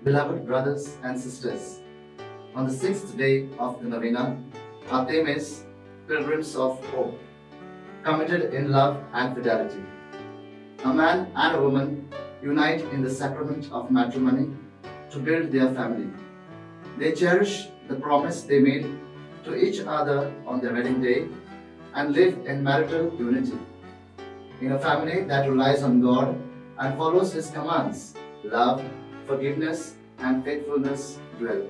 Beloved brothers and sisters, on the sixth day of the novena, our theme is Pilgrims of Hope, committed in love and fidelity. A man and a woman unite in the sacrament of matrimony to build their family. They cherish the promise they made to each other on their wedding day and live in marital unity. In a family that relies on God and follows His commands, love, forgiveness, and faithfulness dwell.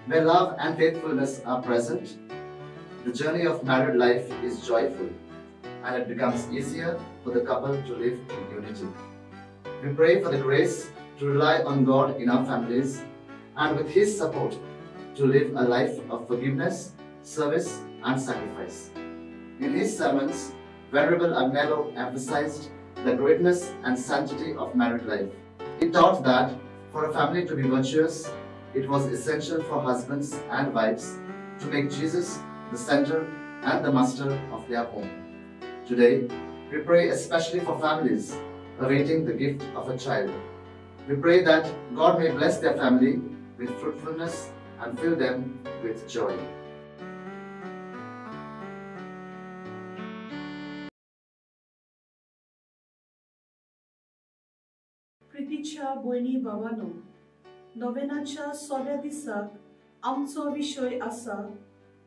Where love and faithfulness are present, the journey of married life is joyful and it becomes easier for the couple to live in unity. We pray for the grace to rely on God in our families and with His support to live a life of forgiveness, service, and sacrifice. In his sermons, Venerable Agnelo emphasized the greatness and sanctity of married life. He taught that for a family to be virtuous, it was essential for husbands and wives to make Jesus the center and the master of their home. Today, we pray especially for families awaiting the gift of a child. We pray that God may bless their family with fruitfulness and fill them with joy. प्रितीच्या भयणी भावानो, नोवेनाच्या सोव्या दिसाक आमचो विशय आसा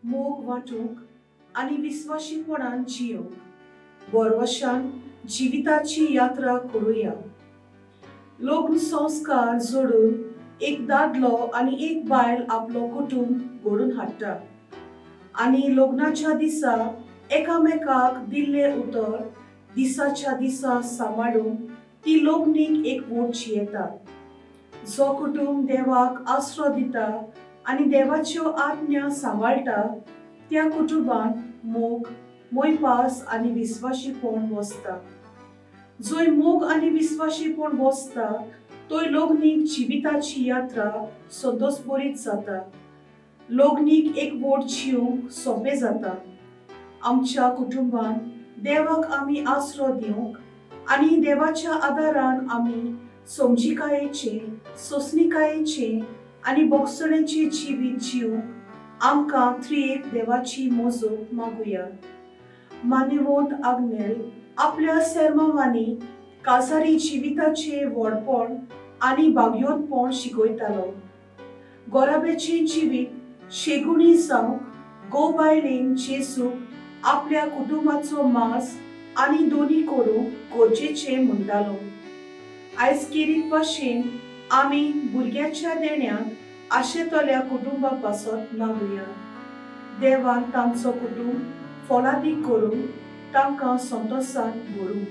मोग वांटूंक आनी विस्वाशीपणान जियोंक. बोरवशान जिविताची यात्रा करुया. लग्न संस्कार जोडून एक दादलो आनी एक बायल आपलो कुटुंब घडोवन हाडटा आनी लग्नाच्या दिसा एकामेकाक दिल्लें उतर दिसाच्या दिसा सांबाळून ती लग्नीक एक वोट जियेता. जो कुटुंब देवाक आसरो दिता आनी देवाच्यो आज्ञा सांबाळटा त्या कुटुंबांत मोग, मोयपास आनी विस्वाशीपण वसता. जंय मोग आनी विस्वाशीपण वसता थंय लग्नीक जिविताची यात्रा संतोषभरीत जाता. लग्नीक एक वोट जिवंक सोंपें जाता. आमच्या कुटुंबान देवाक आमी आसरो दिवंक आनी देवाच्या आदारान आमी समजिकायेचें, सोंसणिकायेचें आनी बोगसणेचें जिवीत जिवंक आमकां त्रिएक देवाची मोजूक मागुया. मानेवंत आग्नेल आपल्या सेर्मांवांनी काजारी जिविताचें व्हडपण आनी भाग्योतपण शिकयतालो. गोराब्याचें जिवीत शेगुणी जावंक घोव बायलेन जेजूक आपल्या कुटुंबाचो मास आनी दोनी करूंक गरजेचें म्हणटालो. आयज केरीत भाशेन आमी भुरग्याच्या देण्यांत आशेतल्या कुटुंबा पासत मागुया. देवान तांचो कुटुंब फळादीक करून तांकां संतोशान भरूं.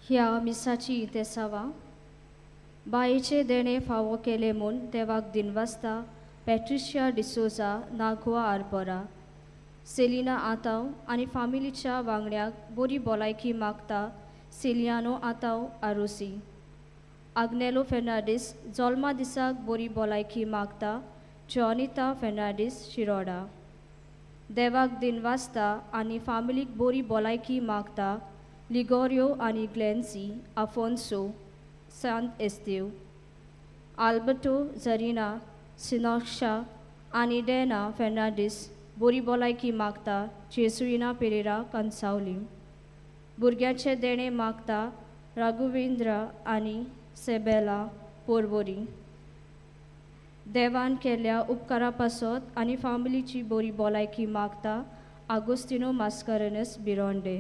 ह्या मिसाची इतेसावा बायेचे देणे फावो केले म्हूण देवाक दिनवासता पॅट्रिशिया डिसोजा, नागवा आरपोरा, सेलिना आताव आनी फामिलीच्या वांगड्याक बरी भलायकी मागता सेलियानो आताव आरोसी। आग्नेलो फेर्नांडीस जल्मा दिसाक बरी भलायकी मागता जॉनिता फेर्नांडीस शिरोडा। देवाक दिनवासता आनी फामिलीक बरी भलायकी मागता लिगोरियो आनी ग्लॅन्सी आफोन्सो सांत एस्तेव, आल्बर्टो झरिना सिनॉक्षा आनी डेना फेर्नांडीस बरी भलायकी मागता जेसुइना पेरेरा कंसावली। भुरग्यांचें देणें मागता राघुवेंद्र आनी सेबेला पोरवरी। देवान केल्ल्या उपकारा पासत आनी फामिलीची बरी भलायकी मागता आगोस्तिनो मास्करेनस बिरोंडे।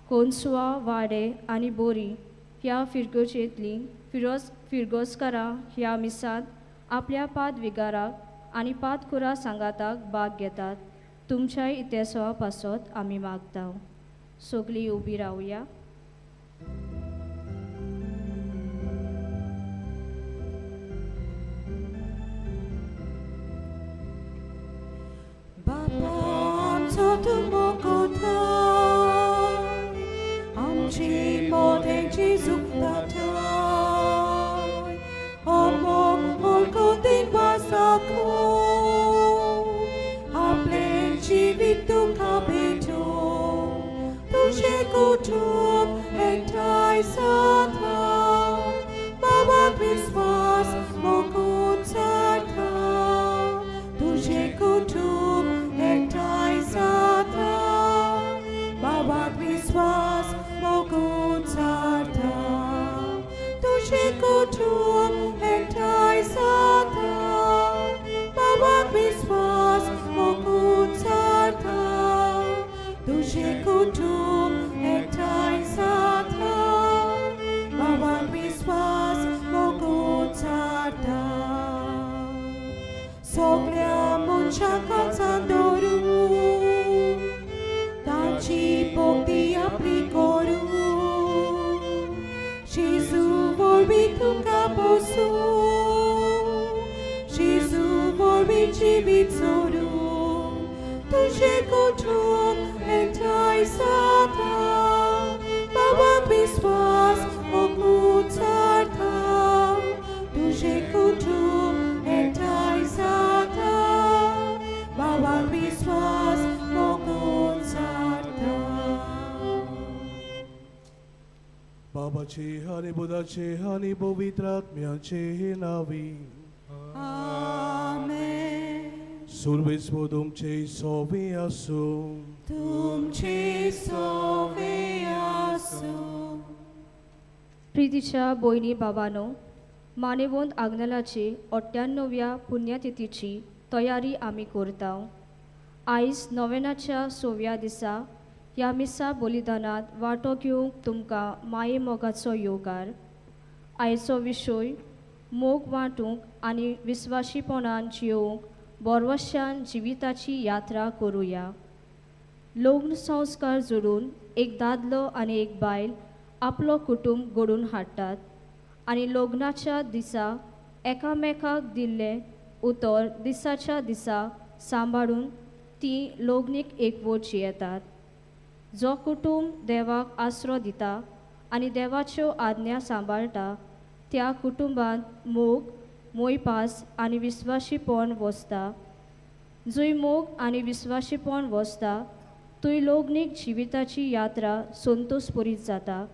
कोन्सुआ वाडे आनी बोरी ह्या फिरगोजेंतली फिरगोजकारां ह्या मिसांत आपल्या पाद विगाराक आनी पादकुरा सांगाताक भाग घेतात। तुमच्याय इतिहासा पासत आमी मागता। सगळीं उबी रावया। आनी पवित्र आत्म्याचे नावी आमेन। सुर्वेस्व तुमचे सोवे आसूं, तुमचे सोवे आसूं। प्रितीच्या भयणी बाबानो, मानेवंत आग्नेलाचे 98व्या पुण्यतिथीची तयारी आमी करता। आयज नोवेनाच्या 6व्या दिसा ह्या मिसा बलिदानांत वांटो घेवंक तुमकां माये मोगाचो येवकार। आयचो विशय मोग वांटूंक आनी विस्वाशीपणान जियोवंक बोरवश्यान जिविताची यात्रा करुया। लग्न संस्कार जोडून एक दादलो आनी एक बायल आपलो कुटुंब घडोवन हाडटात आनी लग्नाच्या दिसा एकामेकाक दिल्लें उतर दिसाच्या दिसा सांबाळून ती लग्नीक एकवट जियेतात। जो कुटुंब देवाक आसरो दिता आनी देवाच्यो आज्ञा सांबाळटा त्या कुटुंबांत मोग, मोयपास आनी विस्वाशीपण वसता। जंय मोग आनी विस्वाशीपण वसता थंय लग्नीक जिविताची यात्रा संतोषपुरीत जाता।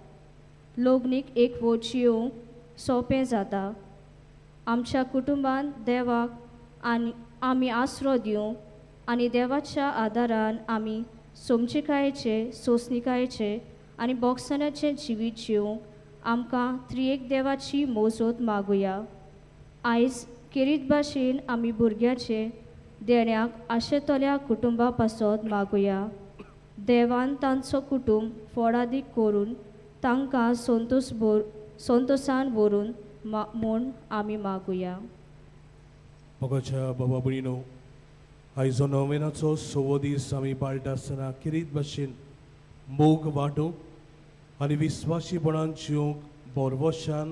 लग्नीक एकवट जियोवंक सोंपें जाता। आमच्या कुटुंबांत देवाक आनी आमी आसरो दिवंक आनी देवाच्या आदारान आमी समजिकायेचे, सोंसणिकायेचे आनी बोगसण्याचें जिवीत जिवंक आमकां त्रिएक देवाची मोजोत मागुया। आयज केरीत भाशेन आमी भुरग्याचे देण्याक आशेतल्या कुटुंबा पासत मागुया। देवान तांचो कुटुंब फोडादीक करून तांकां संतोषान भरून म्हूण आमी मागुया। मोगाच्या बाबा भयणीनो, आयजो नोवेनाचो 6वो दीस आमी पाळटा आसतना केरीत भाशेन मोग वांटूंक आनी विस्वाशीपणान जिवंक बोरवशान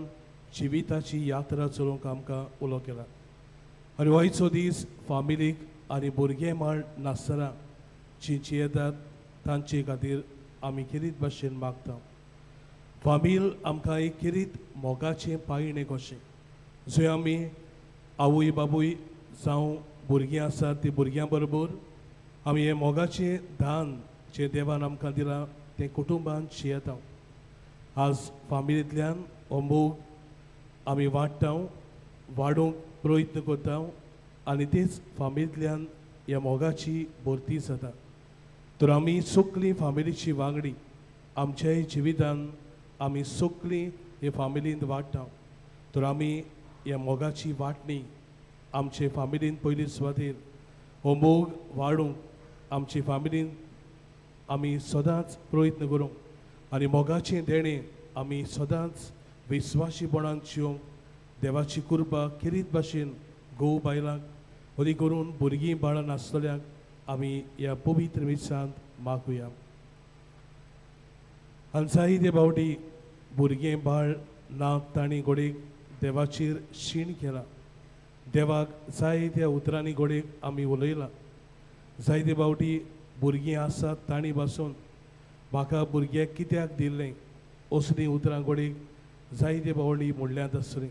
जिविताची यात्रा चलोवंक आमकां उलो केला. आनी आयचो दीस फामिलीक आनी भुरगें माळ नासतना जी येतात तांचे खातीर आमी खेरीत भाशेन मागता. फामील आमकां एक खेरीत मोगाचें पायणें कशें जंय आमी आवय बापूय जावं भुरगीं आसात ती भुरग्यां बरोबर आमी हें मोगाचें दान जें देवान आमकां दिलां तें कुटुंबान शियेता. आज फामिलींतल्यान हो मोग आमी वाडटा, वाडोवंक प्रयत्न करता आनी तेच फामिलींतल्यान ह्या मोगाची भरती जाता. तर आमी सगळीं फामिलीची वांगडी आमच्याय जिवितान आमी सगळीं हे फामिलींत वाडटा. तर आमी ह्या मोगाची वांटणी आमचे फामिलीन पयली सुवातेर हो मोग वाडोवंक आमचे फामिलीन आमी सदांच प्रयत्न करूंक आनी मोगाचें देणें आमी सदांच विस्वाशीपणान जिवंक देवाची कृपा खेरीत भाशेन घोव बायलांक अदी करून भुरगीं बाळां नासतल्यांक आमी ह्या पवित्र मिसांत मागुया. आनी जायते फावटी भुरगें बाळ ना तांणी घोडेक देवाचेर शीण केला, देवाक जायत्या उतरांनी घोडेक आमी उलयला. जायते फावटी भुरगीं आसात तांणी बसून म्हाका भुरग्याक कित्याक दिल्लें असलीं उतरां घोडेक जायते फावटी म्हणल्यांत आसलीं.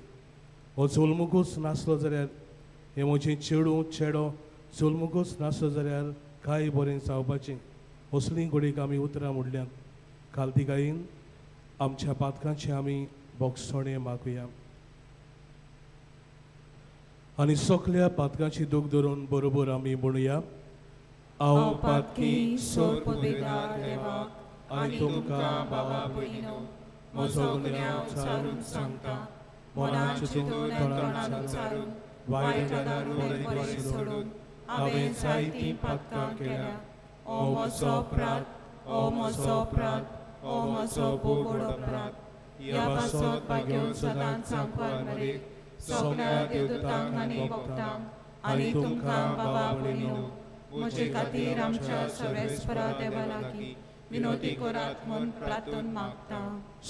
हो जल्मुकूच नासलो जाल्यार हें म्हजें चेडूं चेडो जल्मुकूच नासलो जाल्यार काय बरें जावपाचें असलीं घोडेक आमी उतरां म्हणल्यांत. खालतिकायेन आमच्या पातकांचें आमी बोगसणें मागुया आनी सगल्या पातकांची दूख धरून बरोबर आमी म्हणुया. हांव पातकी सोरपुदेदार देवाक आनी तुमकां बाबा भयणीनो म्हजो गुन्यांव चारून सांगता. मनान चिंतून तोंडान उच्चारून वायट आनी बरें सोडून हांवें जायतीं पातकां केल्या. ओ म्हजो अपराध, ओ म्हजो अपराध, ओ म्हजो भोव व्हड अपराध. ह्या पासत भाग्योन सदांच सांगपार मरेक सगळ्या देवदूतांक आनी भक्तांक आनी तुमकां बाबा भयणीनो म्हजे खातीर आमच्या सर्वेस्परा देवा लागीं विनोती करात म्हूण प्रार्थन मागता.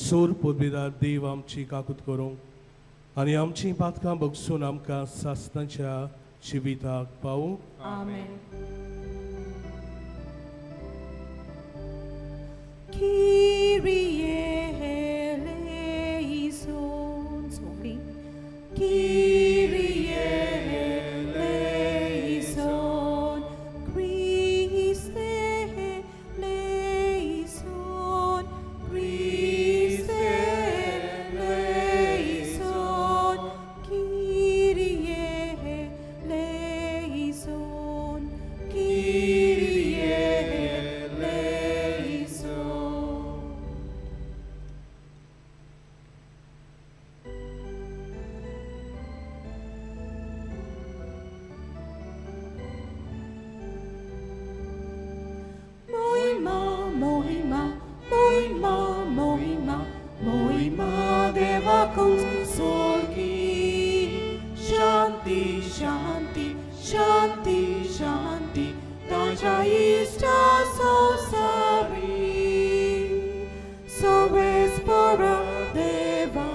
सूर पदवीदार देव आमची काकूत करूंक आनी आमची पातकां बगसून आमकां सासणाच्या जिविताक पावूं. आमेन. Kyrie eleison, sorry. Kyrie eleison, Christe eleison, Christe eleison, Kyrie eleison, Kyrie eleison. Moima, moima, moima, moima, moima deva consolgi. Shanti, shanti, shanti, shanti, taja ista sosari. Sorespora deva,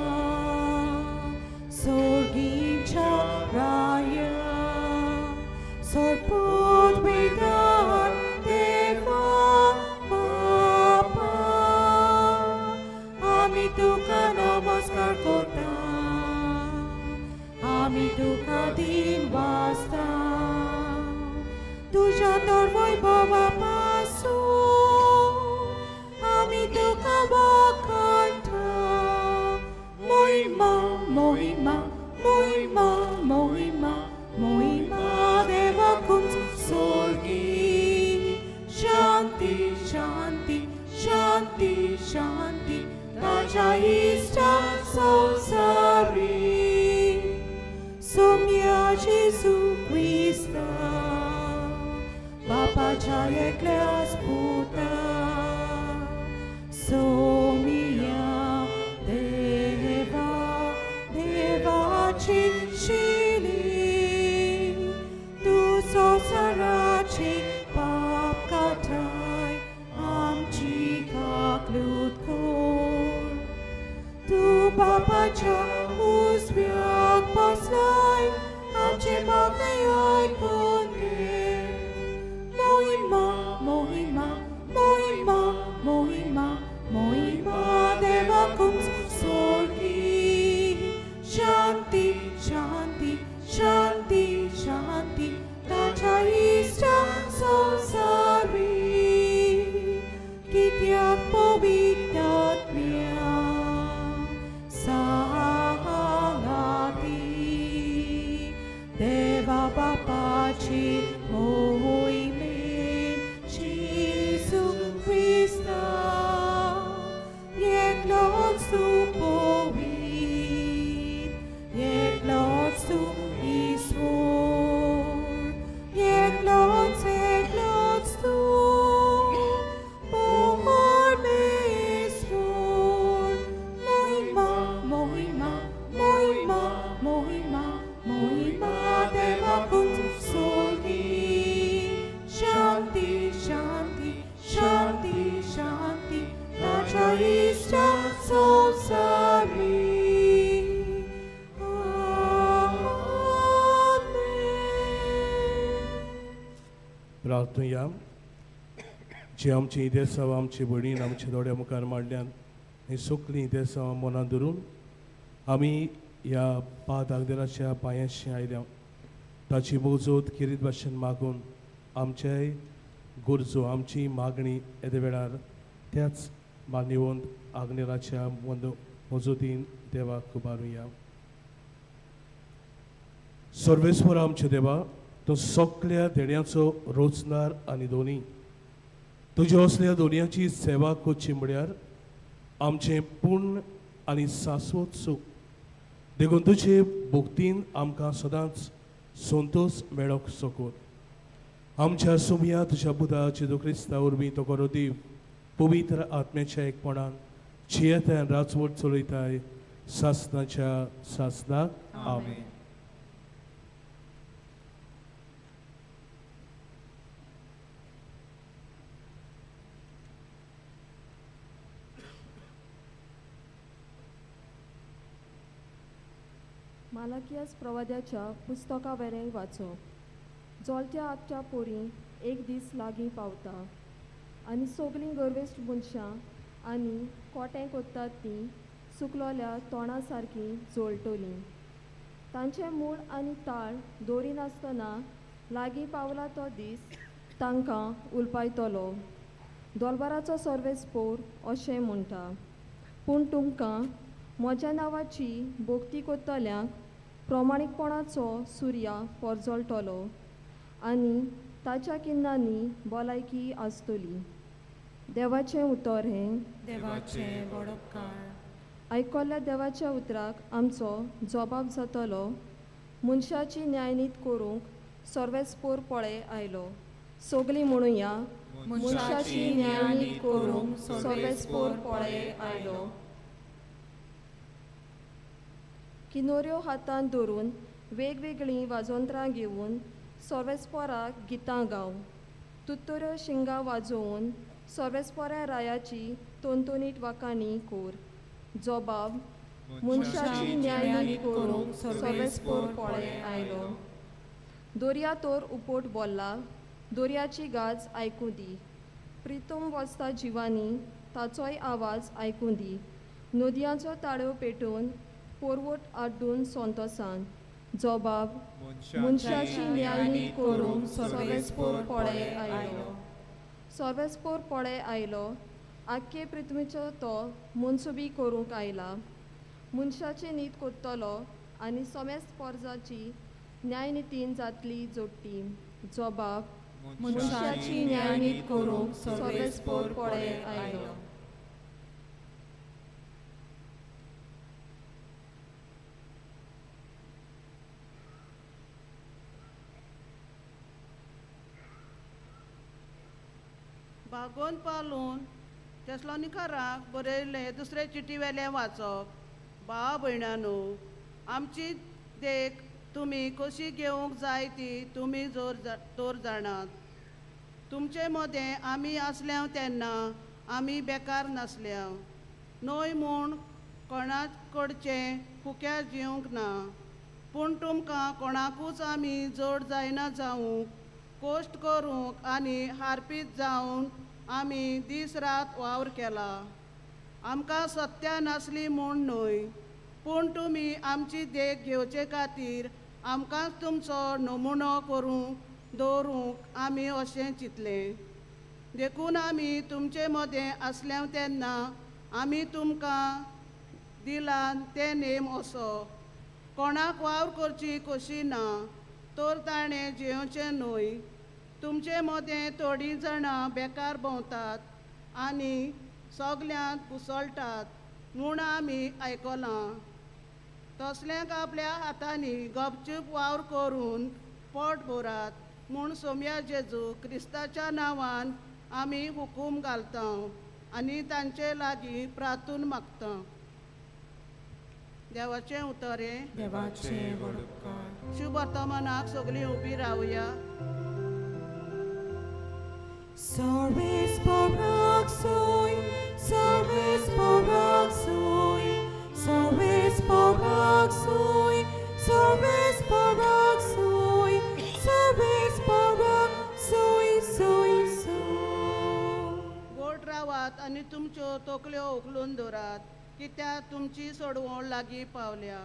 sorgincha raya, sorput vidar deva bapa. Ami tuka namaskar kota, ami tuka din basta. Tuja torvoy baba pasu, ami tuka wakanta. Moima, moima, moima, moima, moima deva kunz sorgi. Shanti, shanti, shanti, shanti, taja ista sosari. Somia Jesu Christa, Papa Jaya Ekleas Puta. Somia Deva, Deva Chinchili, Tu Sosarachi Pap Katai, Amchi Kaklut Ko. शांती शांती ताच्या इश्टांक संवसारी कित्याक पवित्र आत्म्या सांगाती देवा बापाची मोहिमेन जेजू क्रिस्ता एकलोच तूं पवित्र एकलोच तूं ईश्वर एकलोच एकलोच तूं परमेश्वर मोहिमा मोहिमा मोहिमा मोहिमा मोहिमा देवाकूच सोगी शांती शांती शांती शांती ताच्या इश्टांक संवसारी. प्रार्थुया. जी आमची देसांव आमची भयणीन आमच्या दोळ्या मुखार मांडल्यान ही सगळीं देसांव मनां धरून आमी ह्या पाद आगदेराच्या पांयांशी आयल्या. ताची मोजोत किरीत भाशेन मागून आमचेय गरजो आमची मागणी येदे वेळार त्याच मान्यवंत आग्नेराच्या मजोतीन देवाक उबारुया. सर्वेस्वर आमच्या देवा, तूं सगळ्या देण्याचो रोजनार आनी दोनी तुज्या असल्या दोनयाची सेवा करची म्हळ्यार आमचें पूर्ण आनी शाश्वत सूख. देखून तुजे भक्तीन आमकां सदांच संतोश मेळोंक शकत. आमच्या सुमया तुज्या पुता जेजू क्रिस्ता वरवीं तो करो दीव पवित्र आत्म्याच्या एकपणान जियेताय राजवट चलयताय सासनाच्या सासनाक. आमेन. मालाकियास प्रवाद्याच्या पुस्तका वेलें वाचप. जोलत्या आगच्या पोरी एक दीस लागीं पावता आनी सगलीं गर्वेश्ट मनशां आनी कोटें कोत्तात तीं सुकलोल्या तोंडा सारकीं जोळटलीं. तांचें मूळ आनी ताळ दवरिनासतना लागीं पावला तो दीस तांकां उलपायतलो. दोलबाराचो सर्वेस्पोर अशें म्हणटा, पूण तुमकां म्हज्या नांवाची भक्ती करतल्यांक प्रमाणीकपणाचो सुर्या परजळटलो आनी ताच्या किन्नांनी भलायकी आसतली. देवाचें उतर हें देवाचें वडपकार. आयकल्ल्या देवाच्या उतराक आमचो जबाब जातलो. मनशाची न्यायनीत करूंक सर्वेस्पोर पळय आयलो. सगलीं म्हणुया, मनशाची न्यायनीत करूंक सर्वेस्पोर पळय आयलो. किनोऱ्यो हातांत धरून वेगवेगळीं वाजोंत्रां घेवन सर्वेस्पोराक गितां गाव. तुत्तऱ्यो शिंगां वाजोवन सर्वेस्पोरा रायाची तोनतोनीट वाकाणी कोर. जबाब मनशाची न्यायनीत करूंक सर्वेस्पोर पळय आयलो. दर्या तोर उपोट बोल्ला, दर्याची गाज आयकूं दी. प्रितम वचता जिवानी ताचोय आवाज आयकूं दी. नदयांचो ताळयो पेटोवन पोरवट आड्डून संतोसान. जबाब मनशाची न्यायनीत करूंक सर्वेस्पोर पळय आयलो. सर्वेस्पोर पळय आयलो. आख्खे पृथ्वीचो तो मनसुबी करूंक आयला. मनशाची नीत कोत्तलो आनी समेस्त पोरजाची न्यायनितीन जातली जोडटी. जबाब मनशाची न्यायनीत करूंक सर्वेस्पोर पळय आयलो. बागोवन पालून तेसलोनिकाराक बरयल्लें दुसरे चिटी वेलें वाचप. भाव भयणांनो, आमची देख तुमी कशी घेवंक जाय ती तुमी जोर जाणात. तुमचे मदें आमी आसल्याव तेन्ना आमी बेकार नासल्याव न्हय म्हूण कोणाच कडचें फुक्यार जिवंक ना, पूण तुमकां कोणाकूच आमी जड जायना जावंक कश्ट करूंक आनी हारपीत जावन आमी दीस रात वावर केला. आमकां सत्या नासली म्हूण न्हय, पूण तुमी आमची देख घेवचे खातीर आमकांच तुमचो नमुनो करूंक दवरूंक आमी अशें चिंतलें. देखून आमी तुमचे मदें आसल्या तेन्ना आमी तुमकां दिला ते नेम असो, कोणाक वावर करची कशी ना तर ताणें जेवचें न्हय. तुमचे मदें थोडीं जाणां बेकार भोंवतात आनी सगल्यांत घुसळटात म्हूण आमी आयकलां. तसल्यांक आपल्या हातांनी गपचूप वावर करून पोट भरात म्हूण सोम्या जेजू क्रिस्ताच्या नांवान आमी हुकूम घालता आनी तांचे लागीं प्रार्थून मागता. देवाचें उतर हें. देवाचें व्हड उपकार. शुभ वर्तमानाक सगळीं उबी रावया. Service paraxoi, service paraxoi, service paraxoi, service paraxoi, service paraxoi, soi, soi. गोड रावात आनी तुमच्यो तकल्यो उखलून दवरात, कित्याक तुमची सोडवण लागीं पावल्या.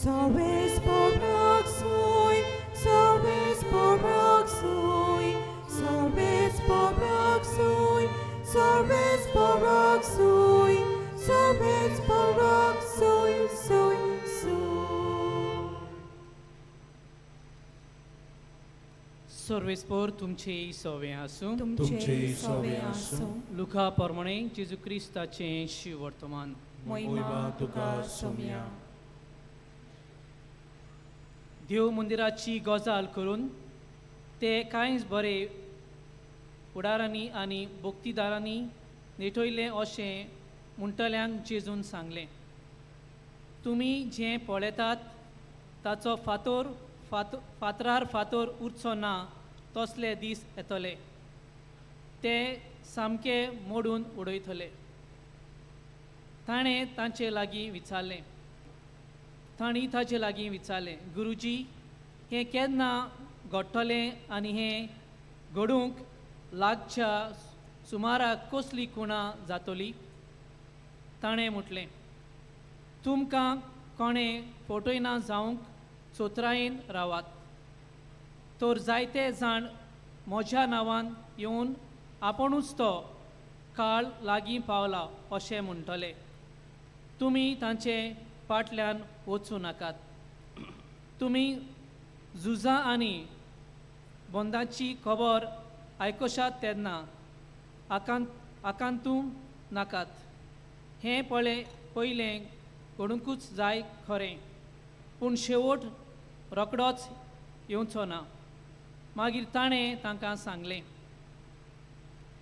Service paraxoi, service paraxoi, service paraxoi, service paraxoi, service paraxoi, soi, soi. सर्वेस्पोर तुमचे सोवे आसूं. तुमचे सोवे आसूं. लुका प्रमाणे जेजू क्रिस्ताचें शिवर्तमान. मोहिमा तुका सोम्या. देव मंदिराची गजाल करून ते कांयच बरे फुडारांनी आनी भक्तीदारांनी नेटयलें अशें म्हणटल्यांक जेजून सांगलें, तुमी जें पळयतात ताचो फातोर फातरार फातोर उरचो ना तसले दीस येतले, ते सामके मोडून उडयतले. ताणें तांचे लागीं विचारलें, तांणी ताचे लागीं विचारलें, गुरुजी हें केन्ना घडटलें आनी हें घडूंक लागच्या सुमाराक कसली खुणां जातली? ताणें म्हटलें, तुमकां कोणें फटयना जावंक चोत्रायेन रावात, तर जायते जाण म्हज्या नांवान येवन आपुणूच तो काळ लागीं पावला अशें म्हणटले. तुमी तांचे फाटल्यान वचूं नाकात. तुमी झुजां आनी बंदाची खबर आयकशात तेन्ना आकांतूं नाकात. हें पयलें घडुंकूच जाय खरें, पूण शेवट रोखडोच येवचो ना. मागीर ताणें तांकां सांगलें,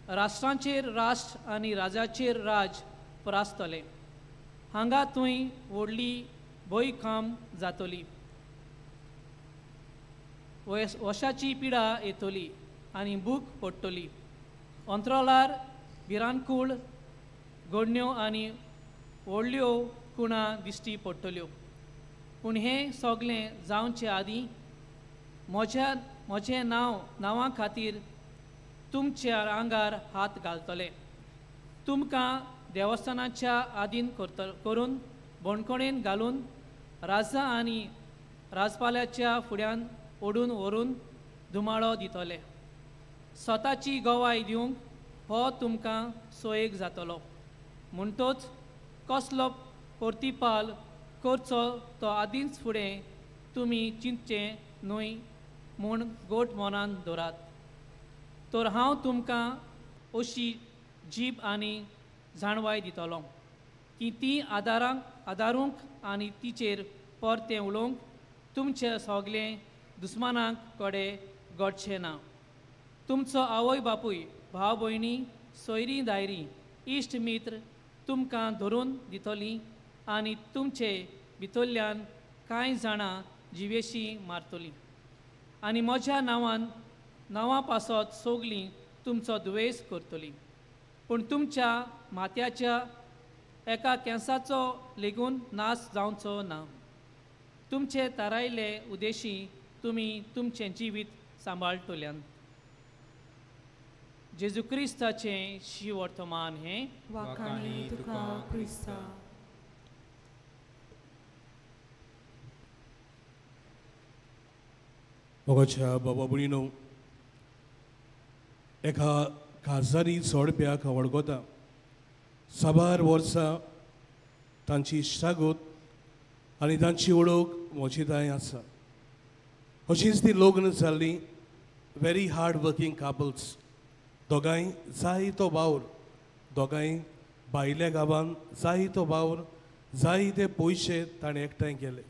राष्ट्रांचेर राष्ट्र आनी राजाचेर राज परासतले. हांगा थंय व्हडली भंयकाम जातली, वशाची पिडा येतली आनी भूक पडटली. अंतराळार भिरांकूळ घडण्यो आनी व्हडल्यो खुणां दिश्टी पडटल्यो. पूण हें सगळें जावचे आदीं म्हजें नांवा खातीर तुमच्या आंगार हात घालतले. तुमकां देवस्थानाच्या आदीन करून बणखणेन घालून राजा आनी राजपाल्याच्या फुड्यान ओडून व्हरून धुमाळो दितले. स्वताची गवाय दिवंक हो तुमकां सोयेक जातलो. म्हणटोच कसलो प्रतिपाल करचो तो आदींच फुडें तुमी चिंतचें न्हय म्हूण गोट मनान दवरात. तर हांव तुमकां अशी जीब आनी जाणवाय दितलो की ती आदारूंक आनी तिचेर परतें उलोवंक तुमचे सगळे दुस्मानांक कडेन घडचें ना. तुमचो आवय बापूय, भाव भयणी, सोयरीं दायरीं, इश्ट मित्र तुमकां धरून दितलीं आनी तुमचे भितरल्यान कांय जाणां जिवेशीं मारतलीं आनी म्हज्या नांवा पासत सगळीं तुमचो दुवेस करतलीं. पूण तुमच्या माथ्याच्या एका केंसाचो लेगून नाश जावचो ना. तुमचे थारायल्ले उद्देशी तुमी तुमचें जिवीत सांबाळटल्यान. जेजू क्रिस्ताचें शिवर्तमान हें. वाखाणी तुका क्रिस्ता. मोगाच्या बाबा भयणीनो, एका काजारी जोडप्याक हांव वळखता. साबार वर्सां तांची इश्टागत आनी तांची वळख म्हजी थंय आसा. अशींच ती लग्न जाल्लीं, व्हेरी हार्ड वर्कींग कपल्स. दोगांय जायतो वावर, दोगांय भायल्या गांवान जायतो वावर, जायते पयशे ताणें एकठांय केले.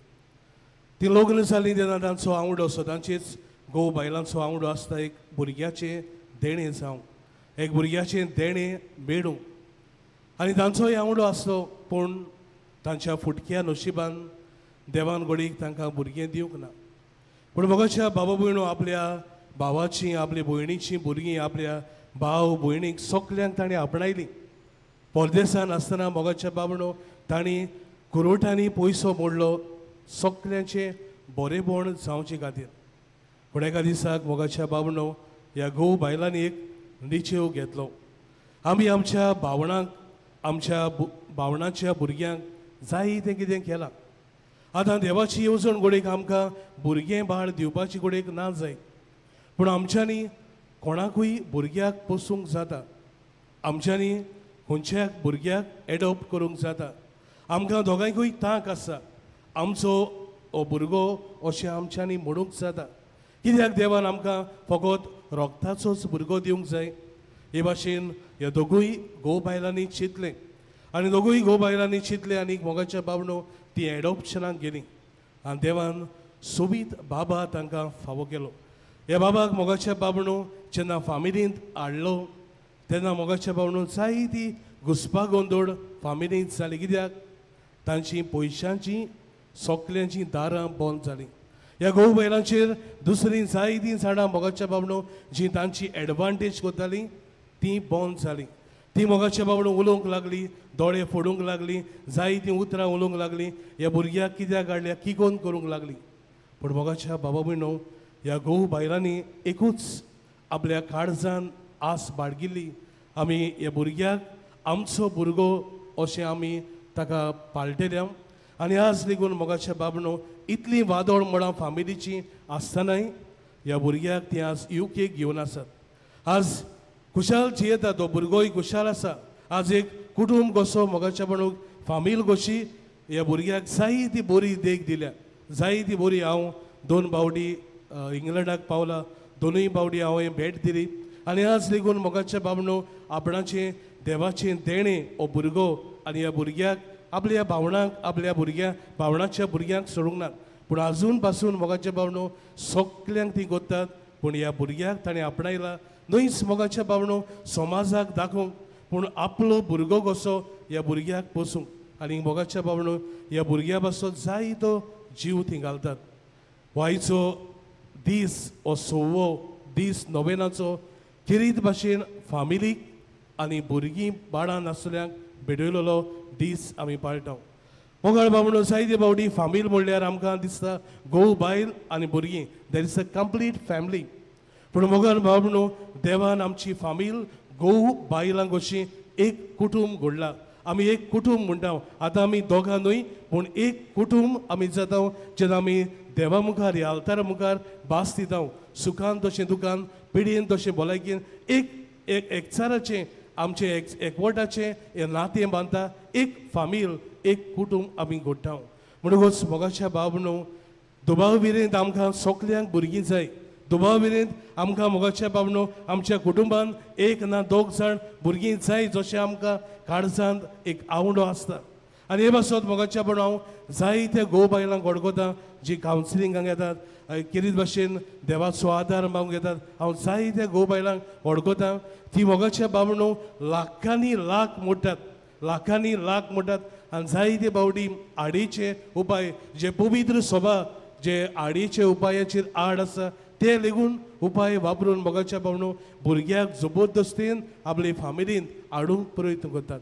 ती लग्न जालीं तेन्ना तांचो आवडो, सदांचीच घोव बायलांचो आवडो आसता एक भुरग्याचें देणें जावं, एक भुरग्याचें देणें मेळूं, आनी तांचोय आवडो आसलो. पूण तांच्या फुटक्या नशिबान देवान घडीक तांकां भुरगें दिवंक ना. पूण मोगाच्या बाबा भयणो आपल्या भावाची, आपल्या भयणीची भुरगीं, आपल्या भाव भयणीक सगल्यांक ताणें आपणायलीं. परदेसान आसतना मोगाच्या बाबणो तांणी कुरोटांनी पयसो मोडलो सगल्यांचें बरेपण जावचे खातीर. पूण एका दिसाक मोगाच्या बाबणो ह्या घोव बायलांनी एक निचेव घेतलो. आमी आमच्या भावणांक, आमच्या भावणाच्या भुरग्यांक जाय तें कितें केलां. आतां देवाची येवजण घडयेक आमकां भुरगें बाळ दिवपाची घडयेक ना जाय, पूण आमच्यांनी कोणाकूय भुरग्याक पोसूंक जाता, आमच्यांनी खंयच्या भुरग्याक एडॉप्ट करूंक जाता. आमकां दोगांयकूय तांक आसा, आमचो हो भुरगो अशें आमच्यांनी म्हणूंक जाता. कित्याक देवान आमकां फकत रोगताचोच भुरगो दिवंक जाय? हे भाशेन ह्या दोगूय घोव बायलांनी चिंतलें आनी दोगूय घोव बायलांनी चिंतलें आनी मोगाच्या बाबणो ती एडॉप्शनाक गेली आनी देवान सोबीत बाबा तांकां फावो केलो. ह्या बाबाक मोगाच्या बाबणो जेन्ना फामिलींत हाडलो तेन्ना मोगाच्या बाबणो जायती घुसपा गोंदोळ फामिलींत जाली. कित्याक तांची पयशांची सगल्यांची दारां बंद जालीं. ह्या घोव बायलांचेर दुसरीं जायतीं झाडां मोगाच्या बाबणो जी तांची एडवांटेज करतालीं ती बंद जालीं. ती मोगाच्या बाबणो उलोवंक लागली, दोळे फोडूंक लागली, जायतीं उतरां उलोवंक लागली, ह्या भुरग्याक कित्याक हाडल्या किकोन करूंक लागली. पूण मोगाच्या बाबा भयणो ह्या घोव बायलांनी एकूच आपल्या काळजान आस बाळगिल्ली, आमी ह्या भुरग्याक आमचो भुरगो अशें आमी ताका पाळटेल्या. आनी आज लेगून मोगाच्या बाबणो इतलीं वादळ मळां फामिलीचीं आसतनाय ह्या भुरग्याक ती आज युकेक घेवन आसात. आज खुशाल जियेता तो भुरगोय खुशाल आसा. आज एक कुटूंब कसो मोगाच्या बाबणो फामील कशी ह्या भुरग्याक जायती बरी देख दिल्या, जायती बरी. हांव दोन बावडी इंग्लंडाक पावला, दोनूय बावडी हांवें भेट दिली आनी आज लेगून मोगाच्या बाबणो आपणाचें देवाचें देणें हो भुरगो आनी ह्या भुरग्याक आपल्या भावणांक, आपल्या भुरग्यां भावणाच्या भुरग्यांक सोडूंक नात. पूण आजून पासून मोगाच्या बाबणो सगल्यांक ती करतात, पूण ह्या भुरग्याक ताणें आपणायला न्हयच मोगाच्या बाबणो समाजाक दाखोवंक, पूण आपलो भुरगो कसो ह्या भुरग्याक पोसूंक. आनी मोगाच्या बाबणो ह्या भुरग्या पासून जायतो जीव थंय घालतात. वायचो दीस हो सव्वो दीस नोवेनाचो खेरीत भाशेन फामिलीक आनी भुरगीं बाळां नासल्यांक भेटयलेलो दीस आमी पाळटा. मोगाळ बाबणो जायते फावटी फामील म्हणल्यार आमकां दिसता घोव बायल आनी भुरगीं, there is a complete family. पूण मोगाळ बाबणो देवान आमची फामील घोव बायलां कशी एक कुटूंब घडला. आमी एक कुटूंब म्हणटा, आतां आमी दोगां न्हय पूण एक कुटूंब आमी जाता जेन्ना आमी देवा मुखार ह्या आल्तारा मुखार भास दिता, सुखान तशें दुखान, पिडयेन तशें भलायकेन, एक एक एकचाराचें आमचें एकवटाचें हें नातें बांदता, एक फामील एक कुटूंब आमी घडटा. म्हणटकूच मोगाच्या बाबणो दुबाव विरेंत आमकां सगल्यांक भुरगीं जाय. दुबाव विरेंत आमकां मोगाच्या बाबणो आमच्या कुटुंबान एक ना दोग जाण भुरगीं जाय, जशें आमकां काळजांत एक आवडो आसता. आनी हे पासत मोगाच्या बाबणो हांव जायत्या घोव बायलांक वळखता जी कावन्सिलिंगाक येतात, खेरीत भाशेन देवाचो आदार मागूंक येतात. हांव जायत्या घोव बायलांक वळखता ती मोगाच्या बाबणो लाखांनी लाख मोडटात, लाखांनी लाख मोडटात. आनी जायते फावटी आडीचे उपाय जे पवित्र सभा जे आडीचे उपायाचेर आड आसा ते लेगून उपाय वापरून मोगाच्या बाबणो भुरग्याक जबरदस्तीन आपले फामिलीन हाडूंक प्रयत्न करतात.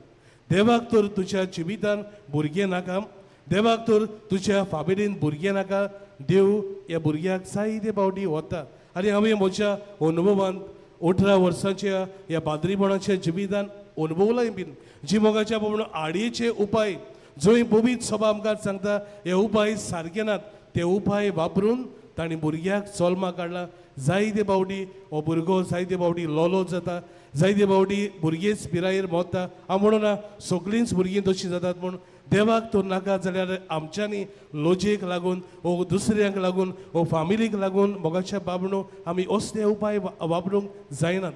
देवाक तर तुज्या जिवितान भुरगें नाका, देवाक तर तुज्या फामिलीन भुरगें नाका, देव ह्या भुरग्याक जायते फावटी वता. आनी हांवें म्हज्या अनुभवान 18 वर्सांच्या ह्या पाद्रीपणाच्या जिवितान अनुभवलाय बीन जी मोगाच्या बाबणो आडयेचे उपाय जंय पवित्र सभा आमकां सांगता हे उपाय सारके नात, ते उपाय वापरून तांणी भुरग्याक जल्माक हाडला. जायते फावटी हो भुरगो जायते फावटी लोलो जाता, जायते फावटी भुरगेच पिरायेर मोत्ता. हांव म्हणून सगळींच भुरगीं तशीं जातात म्हूण देवाक तो नाका जाल्यार आमच्यांनी लजेक लागून वो दुसऱ्यांक लागून वो फामिलीक लागून मोगाच्या बाबणो आमी असले उपाय वापरूंक जायनात.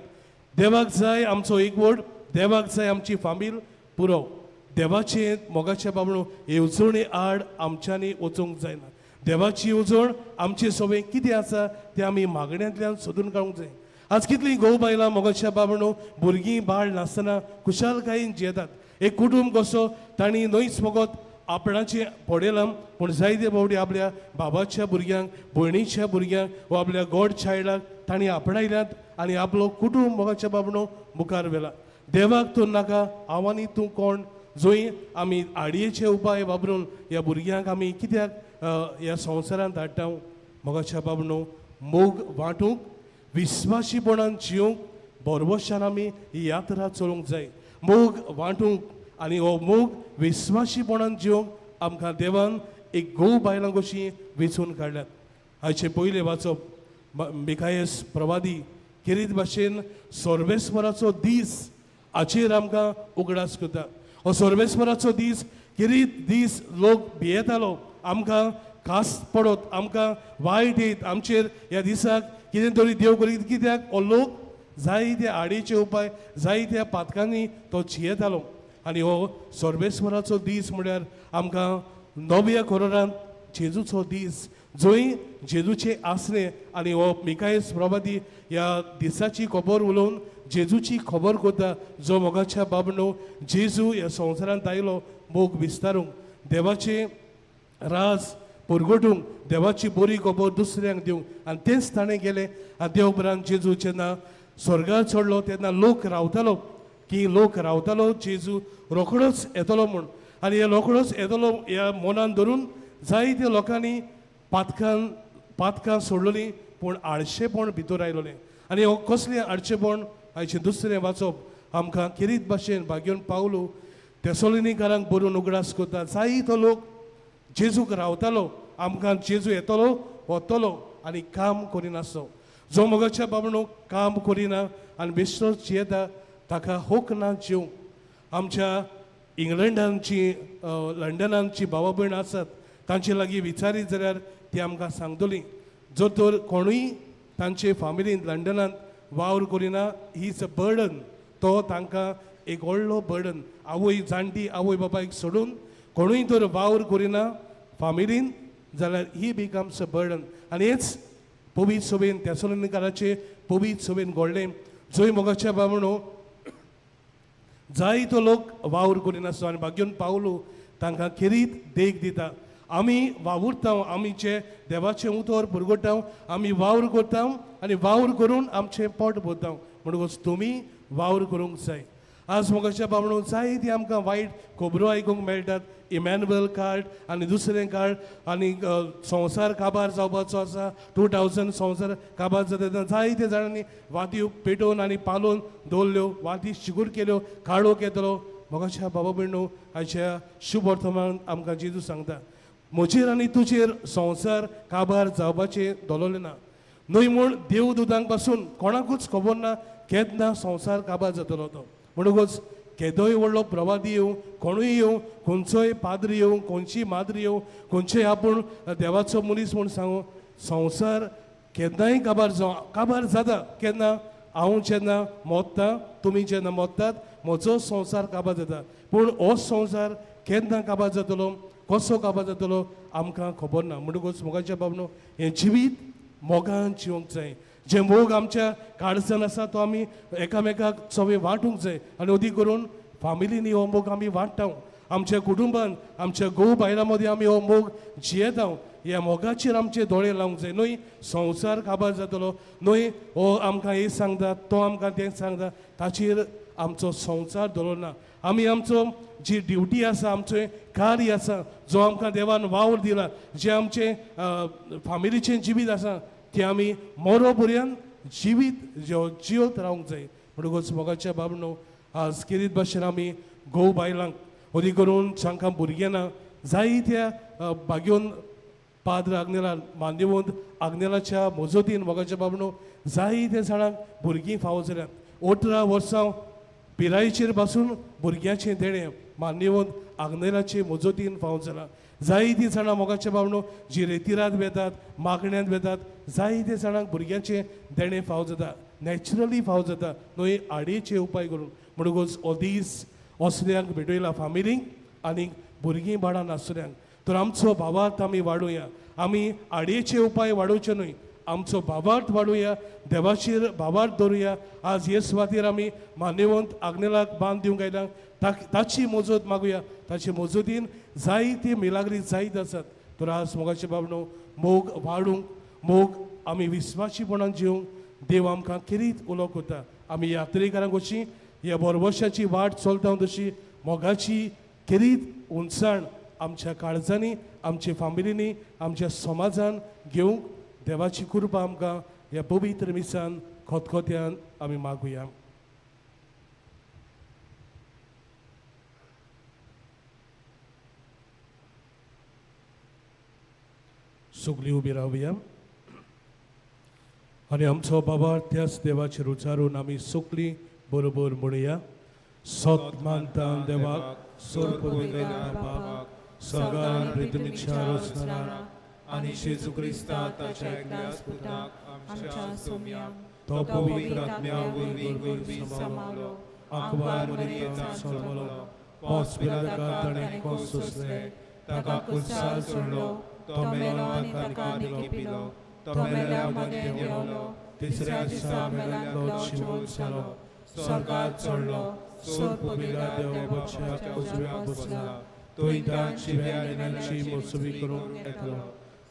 देवाक जाय आमचो एकवट, देवाक जाय आमची फामील पुरो. देवाचे मोगाच्या बाबणो येवजणे आड आमच्यांनी वचूंक जायना. देवाची येवजण आमचे सगळें कितें आसा तें आमी मागण्यांतल्यान सोदून काडूंक जाय. आज कितलीं घोव बायलां मोगाच्या बाबणो भुरगीं बाळ नासतना खुशालकायेन जियेतात. एक कुटूंब कसो तांणी न्हयच फकत आपणाचें पडयलां पूण जायते फावटी आपल्या बाबाच्या भुरग्यांक, भयणीच्या भुरग्यांक वा आपल्या गॉड चायल्डाक तांणी आपणायल्यात आनी आपलो कुटूंब मोगाच्या बाबणो मुखार व्हेला. देवाक तूं नाका, हांव आनी तूं कोण जंय आमी आडयेचे उपाय वापरून ह्या भुरग्यांक आमी कित्याक ह्या संवसारांत धाडटा. मोगाच्या बाबणो मोग वांटूंक, विस्वाशीपणान जिवंक भरवशान आमी ही यात्रा चलोवंक जाय. मोग वांटूंक आनी हो मोग विस्वाशीपणान जिवंक आमकां देवान एक घोव बायलां कशीं वेंचून काडल्यात. हाचे पयलें वाचप मिकायस प्रवादी खेरीत भाशेन सर्वेस्वराचो दीस हाचेर आमकां उगडास करता. हो सर्वेस्वराचो दीस खेरीत दीस लोक भियेतालो, आमकां खास पडत, आमकां वायट येत, आमचेर ह्या दिसाक कितें तरी देव करीत. कित्याक हो लोक जायते आडीचे उपाय जायत्या पातकांनी तो जियेतालो. आनी हो सर्वेस्वराचो दीस म्हळ्यार आमकां नव्या कोरारांत जेजूचो दीस जंय जेजूचें आसलें आनी हो मिकायस प्रभाती ह्या दिसाची खबर उलोवन जेजूची खबर करता. जो मोगाच्या बाबणो जेजू ह्या संवसारांत आयलो मोग विस्तारूंक, देवाचें राज परगटूंक, देवाची बरी खबर दुसऱ्यांक दिवंक. आनी तेंच ताणें केलें. आनी ते उपरांत जेजू जेन्ना स्वर्गार चडलो तेन्ना लोक रावतालो की लोक रावतालो जेजू रोखडोच येतलो म्हूण. आनी हे रोखडोच येतलो ह्या मनान धरून जायत्या लोकांनी पातकां सोडलोलीं पूण आळशेपण भितर आयलोलें. आनी हो कसलें आळशेपण हाचें दुसरें वाचप आमकां खेरीत भाशेन भाग्योन पावलो तेसोलिनीकारांक बरोवन उगडास करता. जायतो लोक जेजूक रावतालो, आमकां जेजू येतलो वतलो आनी काम करिनासलो. जो मोगाच्या बाबणो काम करिना आनी बेश्टोच जियेता ताका होक ना जिवंक. आमच्या इंग्लंडांची लंडनांची भावा भयण आसात तांचे लागीं विचारीत जाल्यार ती आमकां सांगतली जर तर कोणूय तांचे फामिलीन लंडनांत वावर करिना he is a burden. तो तांकां एक व्हडलो बर्डन. आवय जाणटी आवय बापायक सोडून कोणूय तर वावर करिना फामिलीन जाल्यार he becomes a burden. आनी हेच पवित्र सभेन तेसलोनिकाराचे पवित्र सभेन घडलें जंय मोगाच्या बामणो जायतो लोक वावर करिनासलो आनी भाग्योन पावलो तांकां खेरीत देख दिता. आमी वावुरता, आमी जे देवाचें उतर पुरगोटा, आमी वावर करता आनी वावर करून आमचें पोट भरता. म्हणटकच तुमी वावर करूंक जाय. आज मोगाच्या बामणो जायती आमकां वायट खबरो आयकूंक मेळटात. इमॅन्युअल कार्ड आनी दुसरें कार्ड आनी संवसार काबार जावपाचो आसा, 2000 संवसार काबार जाता तेन्ना जायते जाणांनी वाती पेटोवन आनी पालोवन दवरल्यो, वाती शिगूर केल्यो, काळोख येतलो. मोगाच्या बाबा भयणो हाच्या शुभ वर्तमान आमकां जेजू सांगता म्हजेर आनी तुजेर संवसार काबार जावपाचें दवरलें ना. न्हय म्हूण देवदूतांक पासून कोणाकूच खबर ना केन्ना संवसार काबार जातलो तो. म्हणटकच केदोय व्हडलो प्रवादी येवं, कोणूय येवं, खंयचोय पाद्री येवं, खंयची माद्री येवं, खंयचेय आपूण देवाचो मनीस म्हूण सांगू, संवसार केन्नाय काबार जावं. काबार जाता केन्ना? हांव जेन्ना मोत्ता, तुमी जेन्ना मोत्तात, म्हजो संवसार काबार जाता. पूण हो संवसार केन्ना काबार जातलो, कसो काबार जातलो आमकां खबर ना. म्हणटकच मोगाच्या बाबनो हें जिवीत मोगान जिवंक जाय. जे मोग आमच्या काळजान आसा तो आमी एकामेकाक सगळें वांटूंक जाय. आनी अदीक करून फामिलींनी हो मोग आमी वांट्टा, आमच्या कुटुंबान आमच्या घोव बायलां मदीं आमी हो मोग जियेता. ह्या मोगाचेर आमचे दोळे लावंक जाय. न्हय संवसार काबार जातलो, न्हय हो आमकां हें सांगता, तो आमकां तें सांगता, ताचेर आमचो संवसार दवरलो ना. आमी आमचो जी ड्युटी आसा, आमचें कार्य आसा, जो आमकां देवान वावर दिला, जें आमचें फामिलीचें जिवीत आसा तें आमी मरो पर्यंत जिवीत जियत रावंक जाय. म्हणटकच मोगाच्या बाबनो आज खेरीत भाशेन आमी घोव बायलांक अदीक करून जांकां भुरगें ना जायत्या भाग्योन पाद्र आग्नेलान मान्यवंत आग्नेलाच्या मजतीन मोगाच्या बाबणो जायते जाणांक भुरगीं फावो जाल्यात. 18 वर्सां पिरायेचेर पासून भुरग्याचें देणें मान्यवंत आग्नेलाचे मजतीन फावो जालां. जायतीं जाणां मोगाच्या बाबणो जी रेतिरात वेतात, मागण्यांत वेतात, जायते जाणांक भुरग्यांचें देणें फावो जाता, नॅचरली फावो जाता, न्हय आडयेचे उपाय करून. म्हणटकूच हो दीस असल्यांक भेटयला, फामिलींक आनी भुरगीं बाळां नासल्यांक. तर आमचो भावार्थ आमी वाडोवया, आमी आडयेचे उपाय वाडोवचे न्हय, आमचो भावार्थ वाडोवया, देवाचेर भावार्थ दवरुया. आज हे सुवातेर आमी मान्यवंत आग्नेलाक बांद दिवंक आयला, ताची मजत मागुया. ताचे मजतीन जायती मिलाग्री जायत आसात. तर आज मोगाचे बाबणो मोग वाडूंक, मोग आमी विस्वाशीपणान जिवंक देव आमकां खेरीत उलो करता. आमी यात्रेकारांक कशी ह्या बरवशाची वाट चलता तशी मोगाची खेरीत उंचाण आमच्या काळजांनी, आमच्या फामिलींनी, आमच्या समाजान घेवंक देवाची कृपा आमकां ह्या पवित्र मिसान खतखत्यान आमी मागुया. सगळीं उबी रावया आनी आमचो बाबा त्याच देवाचेर उचारून आमी सगळीं बरोबर म्हणुया. सत मानता देवाक, बापाक, सगळ्या पृथ्वीच्या रचणाराक आनी जेजू क्रिस्ता ताच्या एकल्याच पुताक आमच्या सोम्याक, तो पवित्र आत्म्या वरवीं समावलो, आंकवार मरियेचा जल्मलो, पोंस पिलाताक ताणें कोस सोंसलें, ताका कुर्सार चडलो, तो मेलो आनी ताका लिपिलो, तो मेल्या मदें देंवलो, तिसऱ्या दिसा मेल्यांतलो जिवंत जालो, स्वर्गार चडलो, सोर्पविला देवाच्या उजव्या बसला, थंय ताण जिव्या आनी मोसवी करूंक येतलो.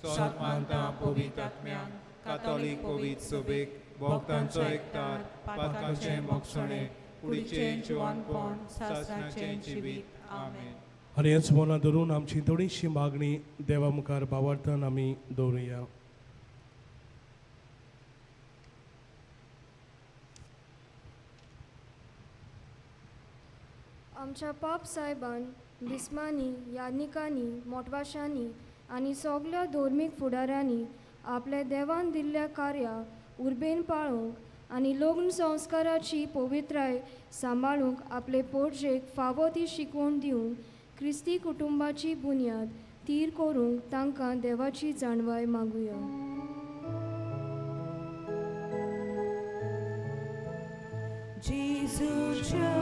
सत मानता पवित्र आत्म्याक, कातोलीक पवित्र सभेक, भक्तांचो एकतार, पातकांचें मोगसणें, कुडीचें जिवनपण, सासणाचें जिवीत. आमेन. आनी हेच मनां धरून आमची थोडीशी मागणी देवा मुखार भावार्थान आमी दवरुया. आमच्या पाप साहेबान, बिस्मांनी, याज्ञिकांनी, मोटवाशांनी आनी सगल्या धर्मीक फुडाऱ्यांनी आपल्या देवान दिल्ल्या कार्याक उर्बेन पाळूंक आनी लग्न संस्काराची पवित्राय सांबाळूंक आपले पोटजेक फावो ती शिकवण दिवंक क्रिस्ती कुटुंबाची बुन्याद थीर करूंक तांकां देवाची जाणवाय मागुया. जेजूच्या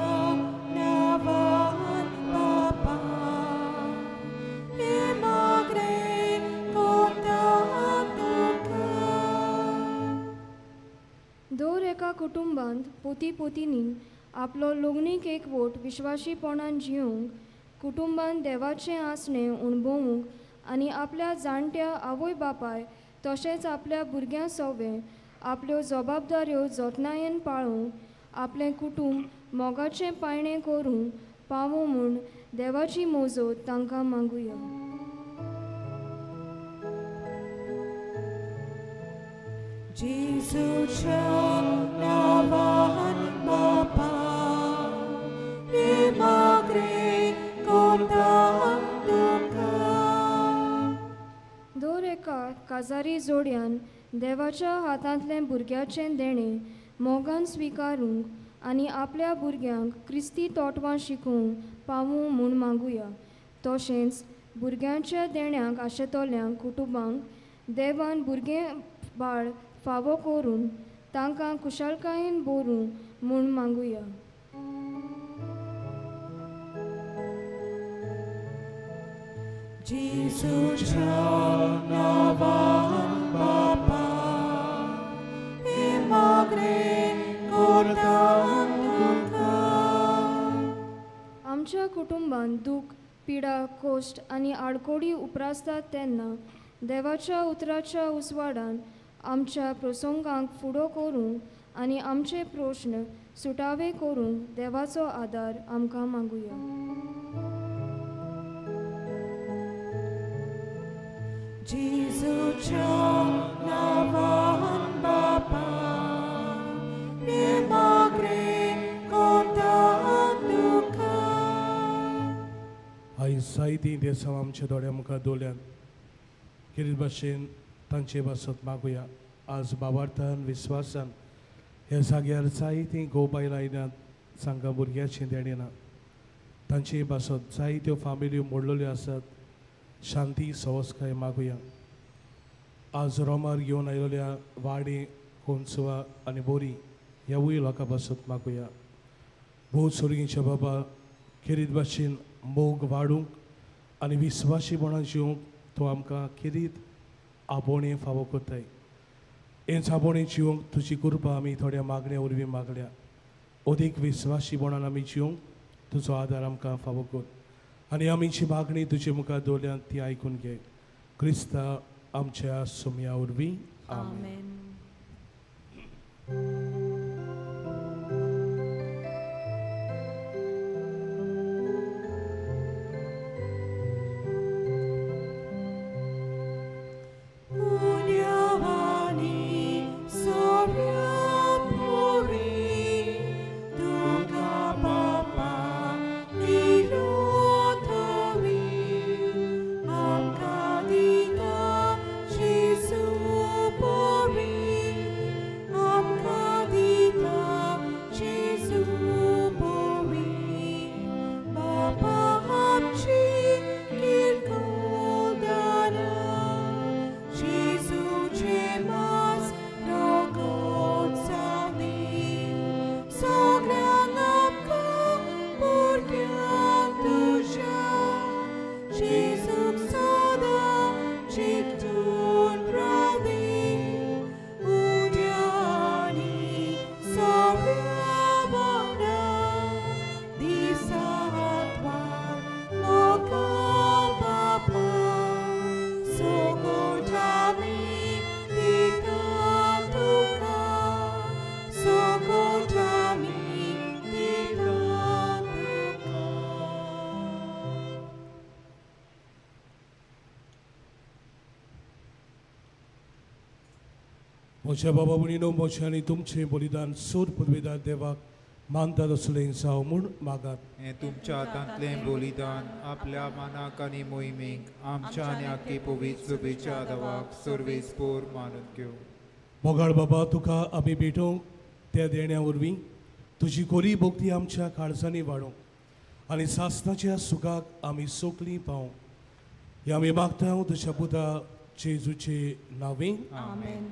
नांवान बापा, हे मागणें करता तुका. दर एका कुटुंबांत पोती पोतींनी आपलो लग्नीक एकवट विश्वाशीपणान जिवंक, कुटुंबान देवाचें आसणें अणभवूंक आनी आपल्या जाणट्या आवय बापाय तशेंच आपल्या भुरग्यां सवें आपल्यो जबाबदाऱ्यो जतनायेन पाळूंक, आपलें कुटुंब मोगाचें पायणें करूंक पावूं म्हूण देवाची मजत तांकां मागुया. जेजूच्या नांवान बापा, हे मागणें करता तुका. दर एका काजारी जोडयान देवाच्या हातांतलें भुरग्याचें देणें मोगान स्विकारूंक आनी आपल्या भुरग्यांक क्रिस्ती तोटवां शिकोवंक पावूं म्हूण मागुया. तशेंच भुरग्यांच्या देण्याक आशेतल्यांक कुटुंबांक देवान भुरगें बाळ फावो करून तांकां कुशळकायेन भरूं म्हूण मागुया. जेजूच्या नांवान बापा, हे मागणें करता तुका. आमच्या कुटुंबांत दूख, पिडा, कोश्ट आनी आडकोडी उप्रासतात तेन्ना देवाच्या उतराच्या उजवाडान आमच्या प्रसंगांक फुडो करूंक आनी आमचे प्रश्न सुटावे करूंक देवाचो आदार आमकां मागुया. जेजूच्या नांवान बापा, हे मागणें करता तुका. आयज जायतीं देसां आमच्या दोळ्या मुखार दवरल्यात. खेरीत भाशेन तांचे पासत मागुया. आज बाबार्थान विस्वासान ह्या जाग्यार जायतीं घोव बायलां आयल्यात, सांगा भुरग्याचें देणें ना, तांचे पासत जायत्यो फामिल्यो मोडलेल्यो आसात, शांती सवस्काय मागुया. आज रोमार घेवन आयिल्ल्या वाडे, कोनसुवा आनी बोरी ह्यावूय लोकां पासत मागुया. भोव सोर्गीच्या बाबा, खेरीत भाशेन मोग वाडूंक आनी विस्वाशीपणान जिवंक तूं आमकां खेरीत आपोवणें फावो करताय. हेच आपोवणें जिवंक तुजी कृपा आमी थोड्या मागण्या वरवीं मागल्या. अदीक विस्वाशीपणान आमी जिवंक तुजो आदार आमकां फावो कर आनी आमी जी मागणी तुजे मुखार दवरल्या ती आयकून घे. क्रिस्ता आमच्या सुमया वरवीं, आमेन. म्हज्या बाबा भयणीनो, म्हजें आनी तुमचें बलिदान सूर पुर्विदार देवाक मानतात असलें जावं म्हूण मागात. हें तुमच्या हातांतलें बलिदान आपल्या मानाक आनी मोहिमेक आमच्या आनी आख्खे पवित्र सभेच्या देवाक सर्वेस्पोर मानून घेवं. मोगाळ बाबा, तुका आमी भेटोवंक त्या देण्या वरवीं तुजी गोरी भक्ती आमच्या काळजांनी वाडोवंक आनी सासणाच्या सुखाक आमी सोकलीं पावोवंक हें आमी मागता तुज्या पुता जेजूचे नांवे, आमेन.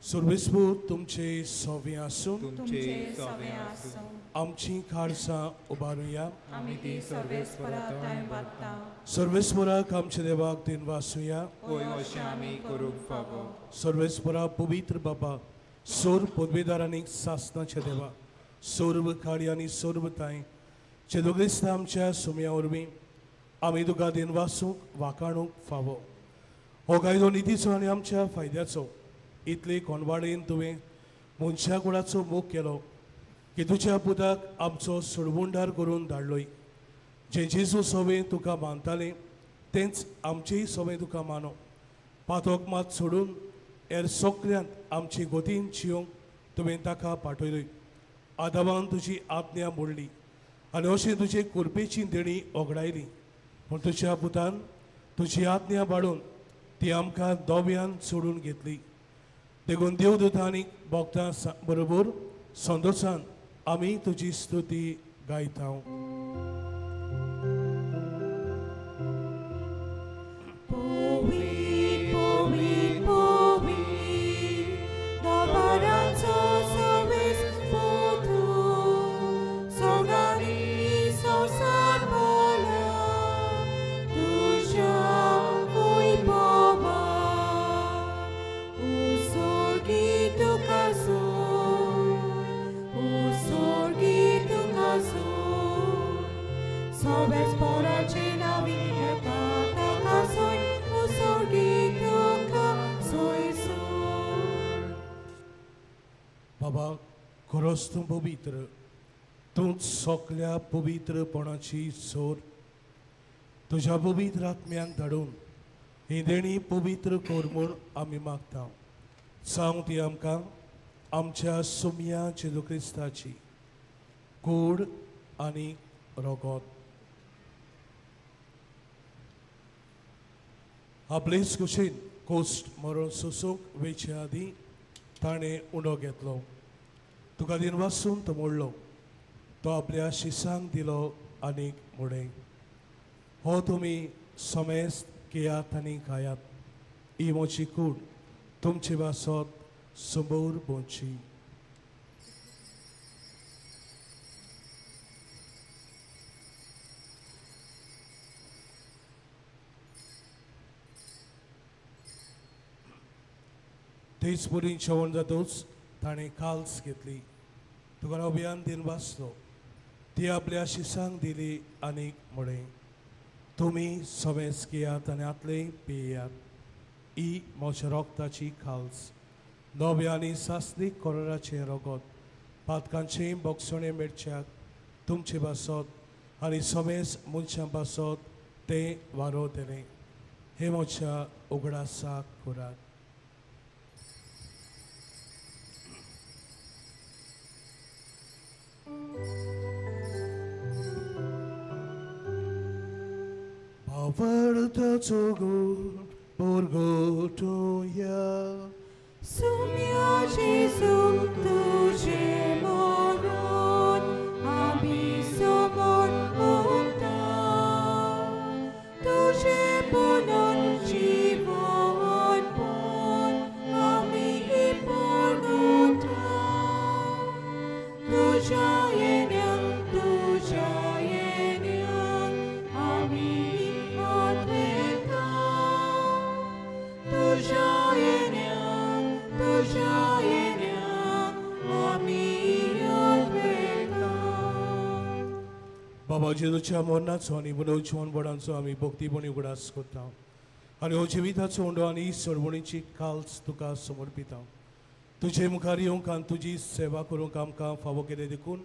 सर्वेस्पोर तुमचे सोवे आसूं, तुमचे सोवे आसूं. आमची काळजां उबारुया, आमी ती सर्वेस्परा मागता. सर्वेस्पराक आमच्या देवाक दिनवासुया, होय अशें आमी करूंक फावो. सर्वेस्परा पवित्र बाबा, सोर पदवेदार आनी सासणाच्या देवा, सर्व काळी आनी सर्व ताय जेजू क्रिस्ता आमच्या सुमया वरवीं आमी तुका दिनवासूंक वाखाणूंक फावो. हो कायदो नितीचो आनी आमच्या फायद्याचो. इतले कोणवाडेन तुवें मनशा कुळाचो मोग केलो की तुज्या पुताक आमचो सोडवणदार करून धाडलोय. जे जेजू सोवे तुका मानताले तेंच आमचेय सोवे तुका मानो. पातोक मात सोडून हेर सगळ्यांत आमची गोतीन जिवंक तुवें ताका पाठयलोय. आदावान तुजी आज्ञा मोडली आनी अशें तुजे कुरपेची देणी ओगडायली, पूण तुज्या पुतान तुजी आज्ञा बाडून ती आमकां दोव्यान सोडून घेतली. देखून देवदूतांनी भक्तां बरोबर संतोशान आमी तुजी स्तुती गायता. बाबा, खरोच तूं पवित्र, तूं सगल्या पवित्रपणाची सोर. तुज्या पवित्र आत्म्यांक धाडून ही देणी पवित्र कर म्हूण आमी मागता. जावं ती आमकां आमच्या सुमया जेजू क्रिस्ताची कूड आनी रगत. आपलेच कुशीन कोस्ट मरण सोसूंक वेचे आदीं ताणें उंडो घेतलो, तुका दिन वासून तो मोडलो, तो आपल्या शिसांक दिलो आनीक म्हणें, हो तुमी समेस्त घेयात आनी खायात, ही म्हजी कूड तुमचे वासत समोर बोंची. तेच परी जेवण जातूच ताणें काल्स घेतली, तुका अभियान दिन वाचलो, ती आपल्या शिसांक दिली आनीक म्हणें, तुमी समेस्त घेयात आनी आतले पियात, ही म्हज्या रोगताची खाल्स, नव्या आनी सासनीक कोराचें रोगत, पातकांचें बोगसणें मेळच्याक तुमचे पासत आनी समेस्त मनशां पासत तें वारो दिलें. हें म्हज्या उगडासाक करात. भावार्थाचो गुण परगटुया. सुम्या जेजू तुजें मरण आमी समोर उरता, तुजें पुनर्जीवनपण आमी परगटा, तुज्या येण्यांक तुज्या येण्यांक आमी आठयता, तुज्या येण्यांक तुज्या येण्यांक आमी आठयता. बाबा जेजूच्या मरणाचो आनी पुनर्जीवनपणाचो आमी भक्तीपणी उगडास करता आनी हो जिविताचो उंडो आनी सरवणीची काल्स तुका समर्पिता. तुजे मुखार येवंक आनी तुजी सेवा करूंक आमकां फावो केलें देखून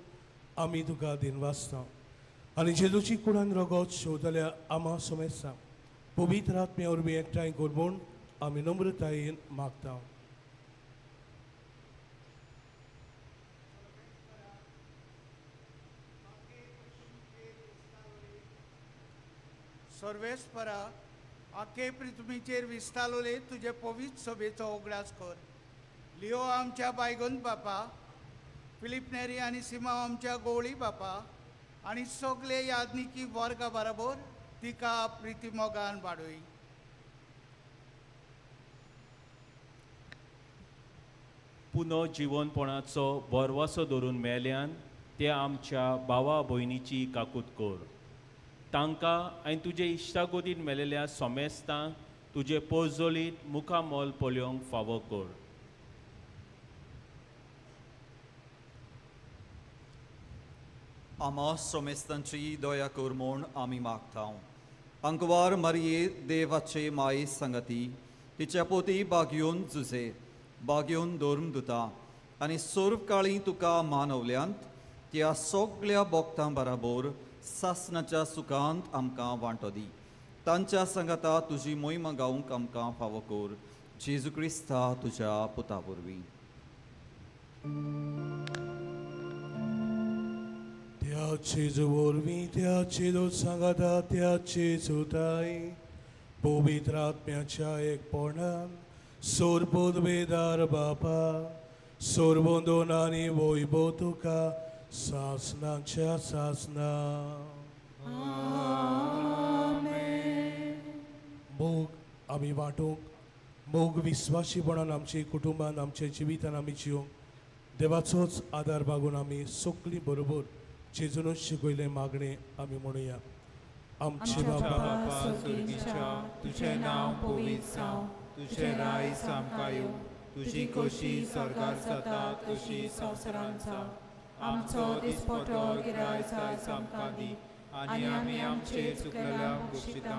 आमी तुका दिनवासता आनी जेजूची कुडान रगत शेवतल्या आमा समेस्ता पवित्र आत्म्या वरवीं एकठांय कर म्हूण आमी नम्रतायेन मागता. सर्वेस्परा आखे पृथ्वीचेर विस्तारले तुजे पवित्र सभेचो उगडास कर. लिओ आमच्या बायगन बापा, फिलीप नेरी आनी सिमा आमच्या गोवळी बापा आनी सगळे यादनिकी वर्गा बराबर तिका प्रितीमोगान वाडय. पुनर्जीवनपणाचो भरवसो धरून मेल्यान ते आमच्या भावा भयणीची काकूत कर. तांकां आनी तुजे इश्टागोदीन मेलेल्या सोमेस्तांक तुजे पोजोलीत मुखामोल पळोवंक फावो कर. आमा सोमेस्तांची दया कर म्हूण आमी मागता. अंकवार मारये देवाचे माये संगती तिच्या पोती बागयोन जुजे बागयोन धर्म दुता आनी सर्व काळी तुका मानवल्यांत त्या सगळ्या भक्तां बराबर सासनाच्या सुखांत आमकां वांटो दी. तांच्या संगता तुजी मोहिमा गावंक आमकां फावो कर. जेजू क्रिस्ता तुज्या पुता वरवीं. त्या जेजू वरवीं, त्या जेजू सांगाता, त्या जेजूताय पवित्र आत्म्याच्या एकपणान सोरबोदवेदार बापा सोरबोंदोन आनी वैभव तुका सासनाच्या सासना. मोग आमी वांटूंक, मोग विस्वाशीपणान आमचे कुटुंबान आमच्या जिवितान आमी जिवंक देवाचोच आदार मागून आमी सगळीं बरोबर जेजूनच शिकयलें मागणें आमी म्हणुया. आमचे बापा स्वर्गीच्या, तुजें नांव पवित्र जावं, तुजें राज आमकां येवं, तुजी खोशी स्वर्गार जाता तशी संवसारांत जावं. आमचो दिसपटो गिरायक आयज आमकां दी आनी आमी आमचे चुकलेल्या बक्षिता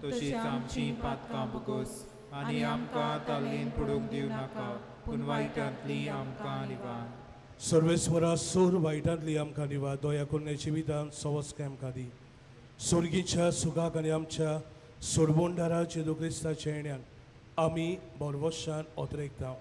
तशीच आमची पातकां भोगोस आनी आमकां ताल्लीन पडूंक दिवं नाका, पूण वायटांतली आमकां निवार. सर्वेस्वरा सोर वायटांतली आमकां निवार, दया करून जिवितान सवस्काय आमकां दी. सोर्गीच्या सुखाक आनी आमच्या सोरबोंडारा जेजू क्रिस्ताच्या येण्यान आमी भरवशान ओतरेकता.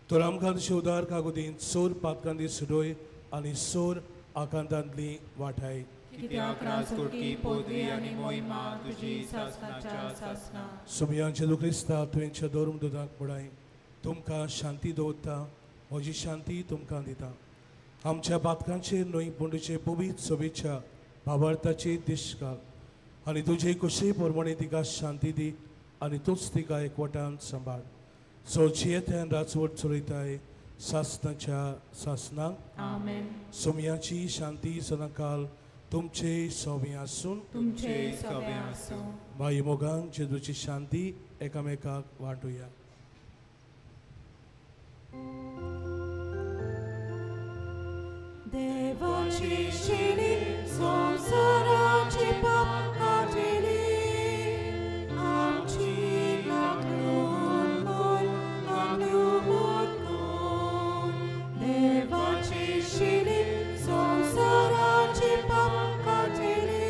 तर आमकां तुजे उदार कागदीन सोर पातकांनी सुडय आनी सोर आकांतांतली वाठाय. कित्याक राजकोटकी पदवी आनी मोहिमा तुजी सासनाच्या सासना. सोमया जेजू क्रिस्ता तुवेंच्या धर्म दुदाक बुडाय तुमकां शांती दवरता, म्हजी शांती तुमकां दिता. आमच्या बातकांचेर न्हय पूण तुजे पवित्र सोबेच्या भावार्थाची दिश्ट घाल आनी तुजे कुशी प्रमाणे तिका शांती दी आनी तूंच तिका एकवटान सांबाळ. सो जियेत्यान राजवट चलयताय सासनाच्या सासनाक. आमेन. सोमयाची शांती सदांकाल तुमचे सोबे आसून तुमचे सोबे आसूं. बाई मोगान जेजूची शांती एकामेकाक वांटुया. देवाची शिली संवसाराची पाप काडली, आमची लागणूक कर, लागणूक कर. देवाची शिली संवसाराची पाप काडली,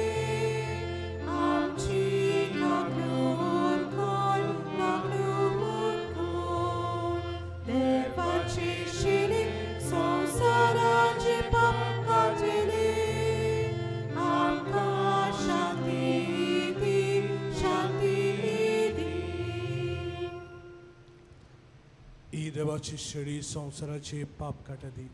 आमची लागणूक कर, लागणूक कर. देवाची शिली संवसाराची पाप काडली, आमकां शांती दी, शांती दी. ही देवाची शेळी संवसाराची पाप काडटा दी.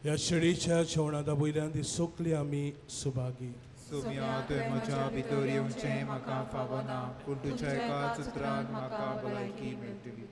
ह्या शेळीच्या जेवणा वयल्यान ती सोकली आमी सुभागी. सोम्या तुवें म्हज्या भितर येवचें म्हाका फावना, पूण तुज्या एकाच उतरान म्हाका भलायकी मेळटली.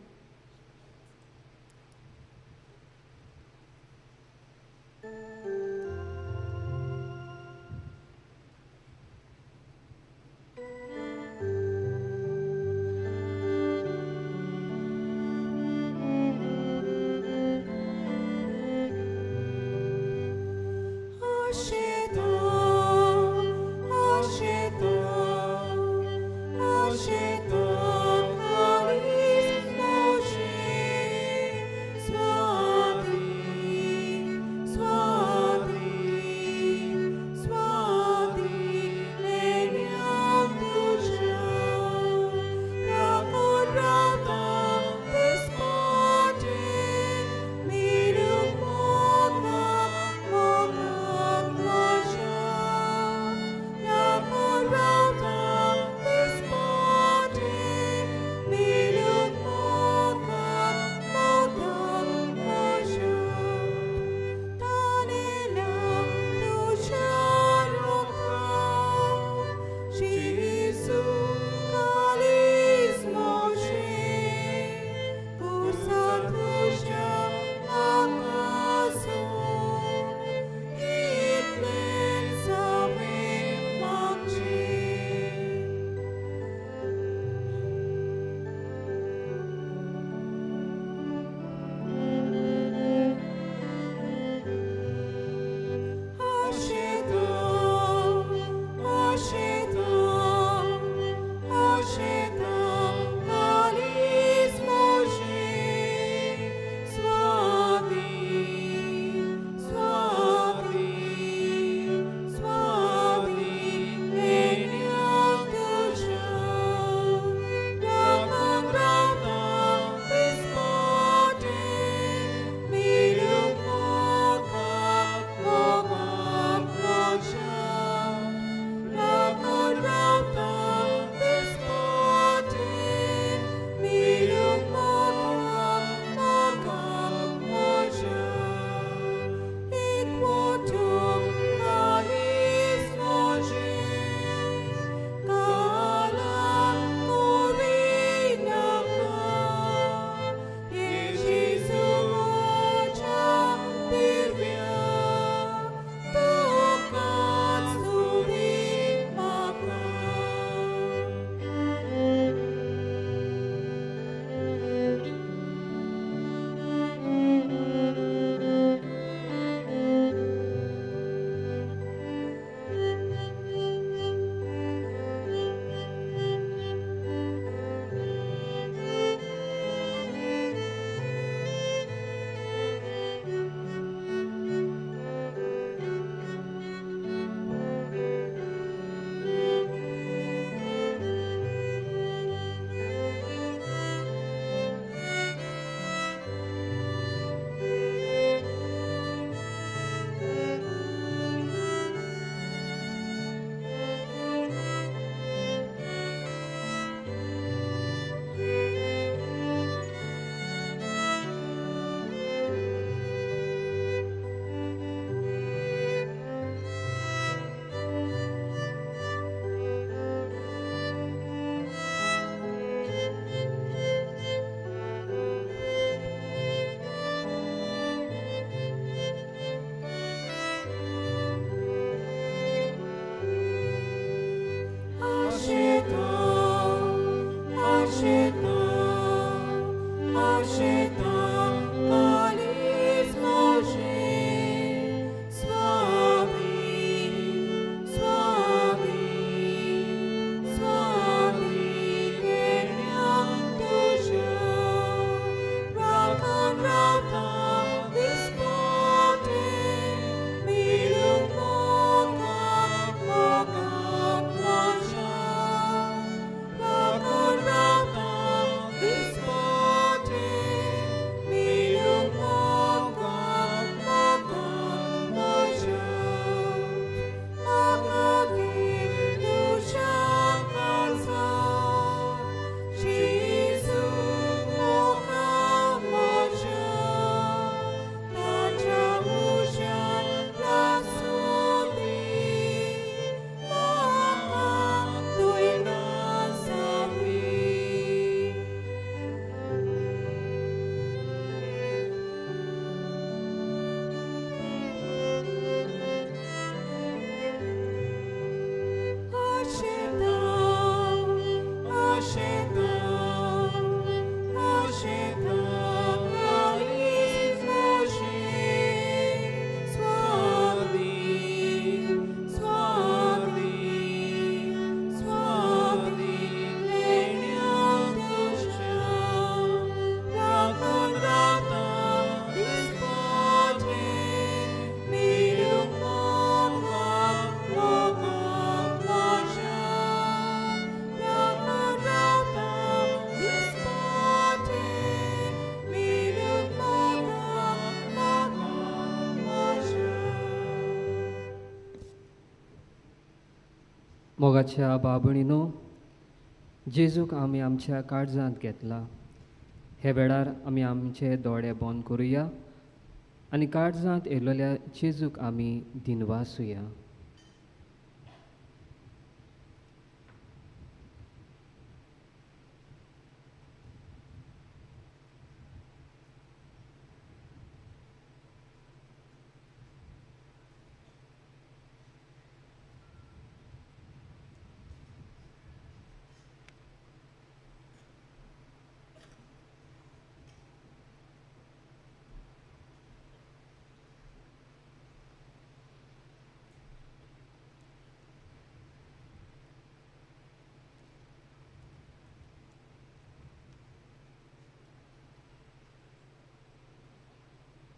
मोगाच्या बाबणीनो, जेजूक आमी आमच्या काळजांत घेतला. हे वेळार आमी आमचे दोळे बंद करुया आनी काळजांत येयल्ल्या जेजूक आमी दिनवासुया.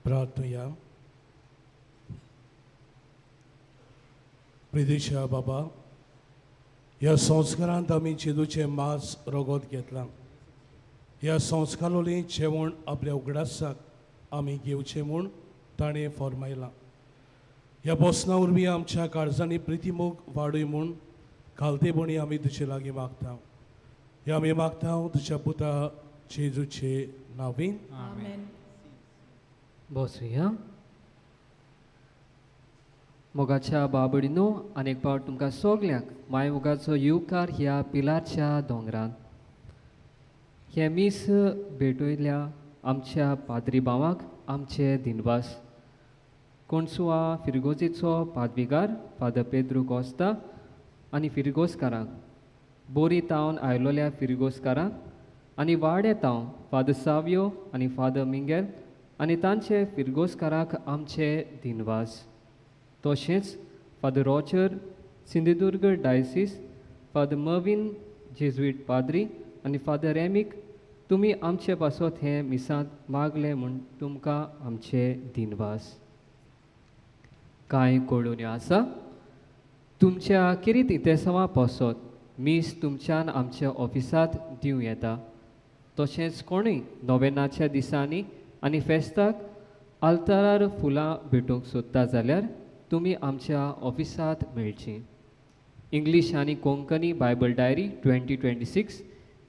प्रार्थुया. प्रिदेशा बाबा, ह्या संस्कारांत आमी जेजूचें मांस रगत घेतलां. ह्या संस्कारांनी जेवण आपल्या उगडासाक आमी घेवचें म्हूण ताणें फॉर्मायलां. ह्या बसना वरवीं आमच्या काळजांनी प्रितीमोग वाडय म्हूण खालतेपणी आमी तुजे लागीं मागता. ह्या आमी मागता तुज्या पुता जेजूचे नांवीन. आमेन. बसुया. मोगाच्या बाबडीनो, आनी एक पावट तुमकां सगल्यांक मायमोगाचो येवकार ह्या पिलारच्या दोंगरान. हें मीस भेटयल्या आमच्या पाद्री भावाक आमचे दिनवास. कोणसुआ फिरगोजेचो पादविगार फादर पेद्रू कोस्ता आनी फिरगोजकारांक, बोरी तावन आयलोल्या फिरगोजकारांक आनी वाडे तावन फादर सावियो आनी फादर मिंगेल आनी तांचे फिरगोजकारांक आमचे दिनवास. तशेंच Father Roger Sindhudurg diocese, Father Mervin Jesuit पाद्री आनी फादर रेमीक, तुमी आमचे पासत हें मिसांत मागलें म्हूण तुमकां आमचे दिनवास. कांय कळोवण्यो आसा तुमच्या किरीत इतेसांवा पासत मीस तुमच्यान आमच्या ऑफिसांत दिवं येता. तशेंच कोणूय नोवेनाच्या दिसांनी आनी फेस्ताक आल्तारार फुलां भेटूंक सोदता जाल्यार तुमी आमच्या ऑफिसांत मेळचीं. इंग्लीश आनी कोंकणी बायबल डायरी 2026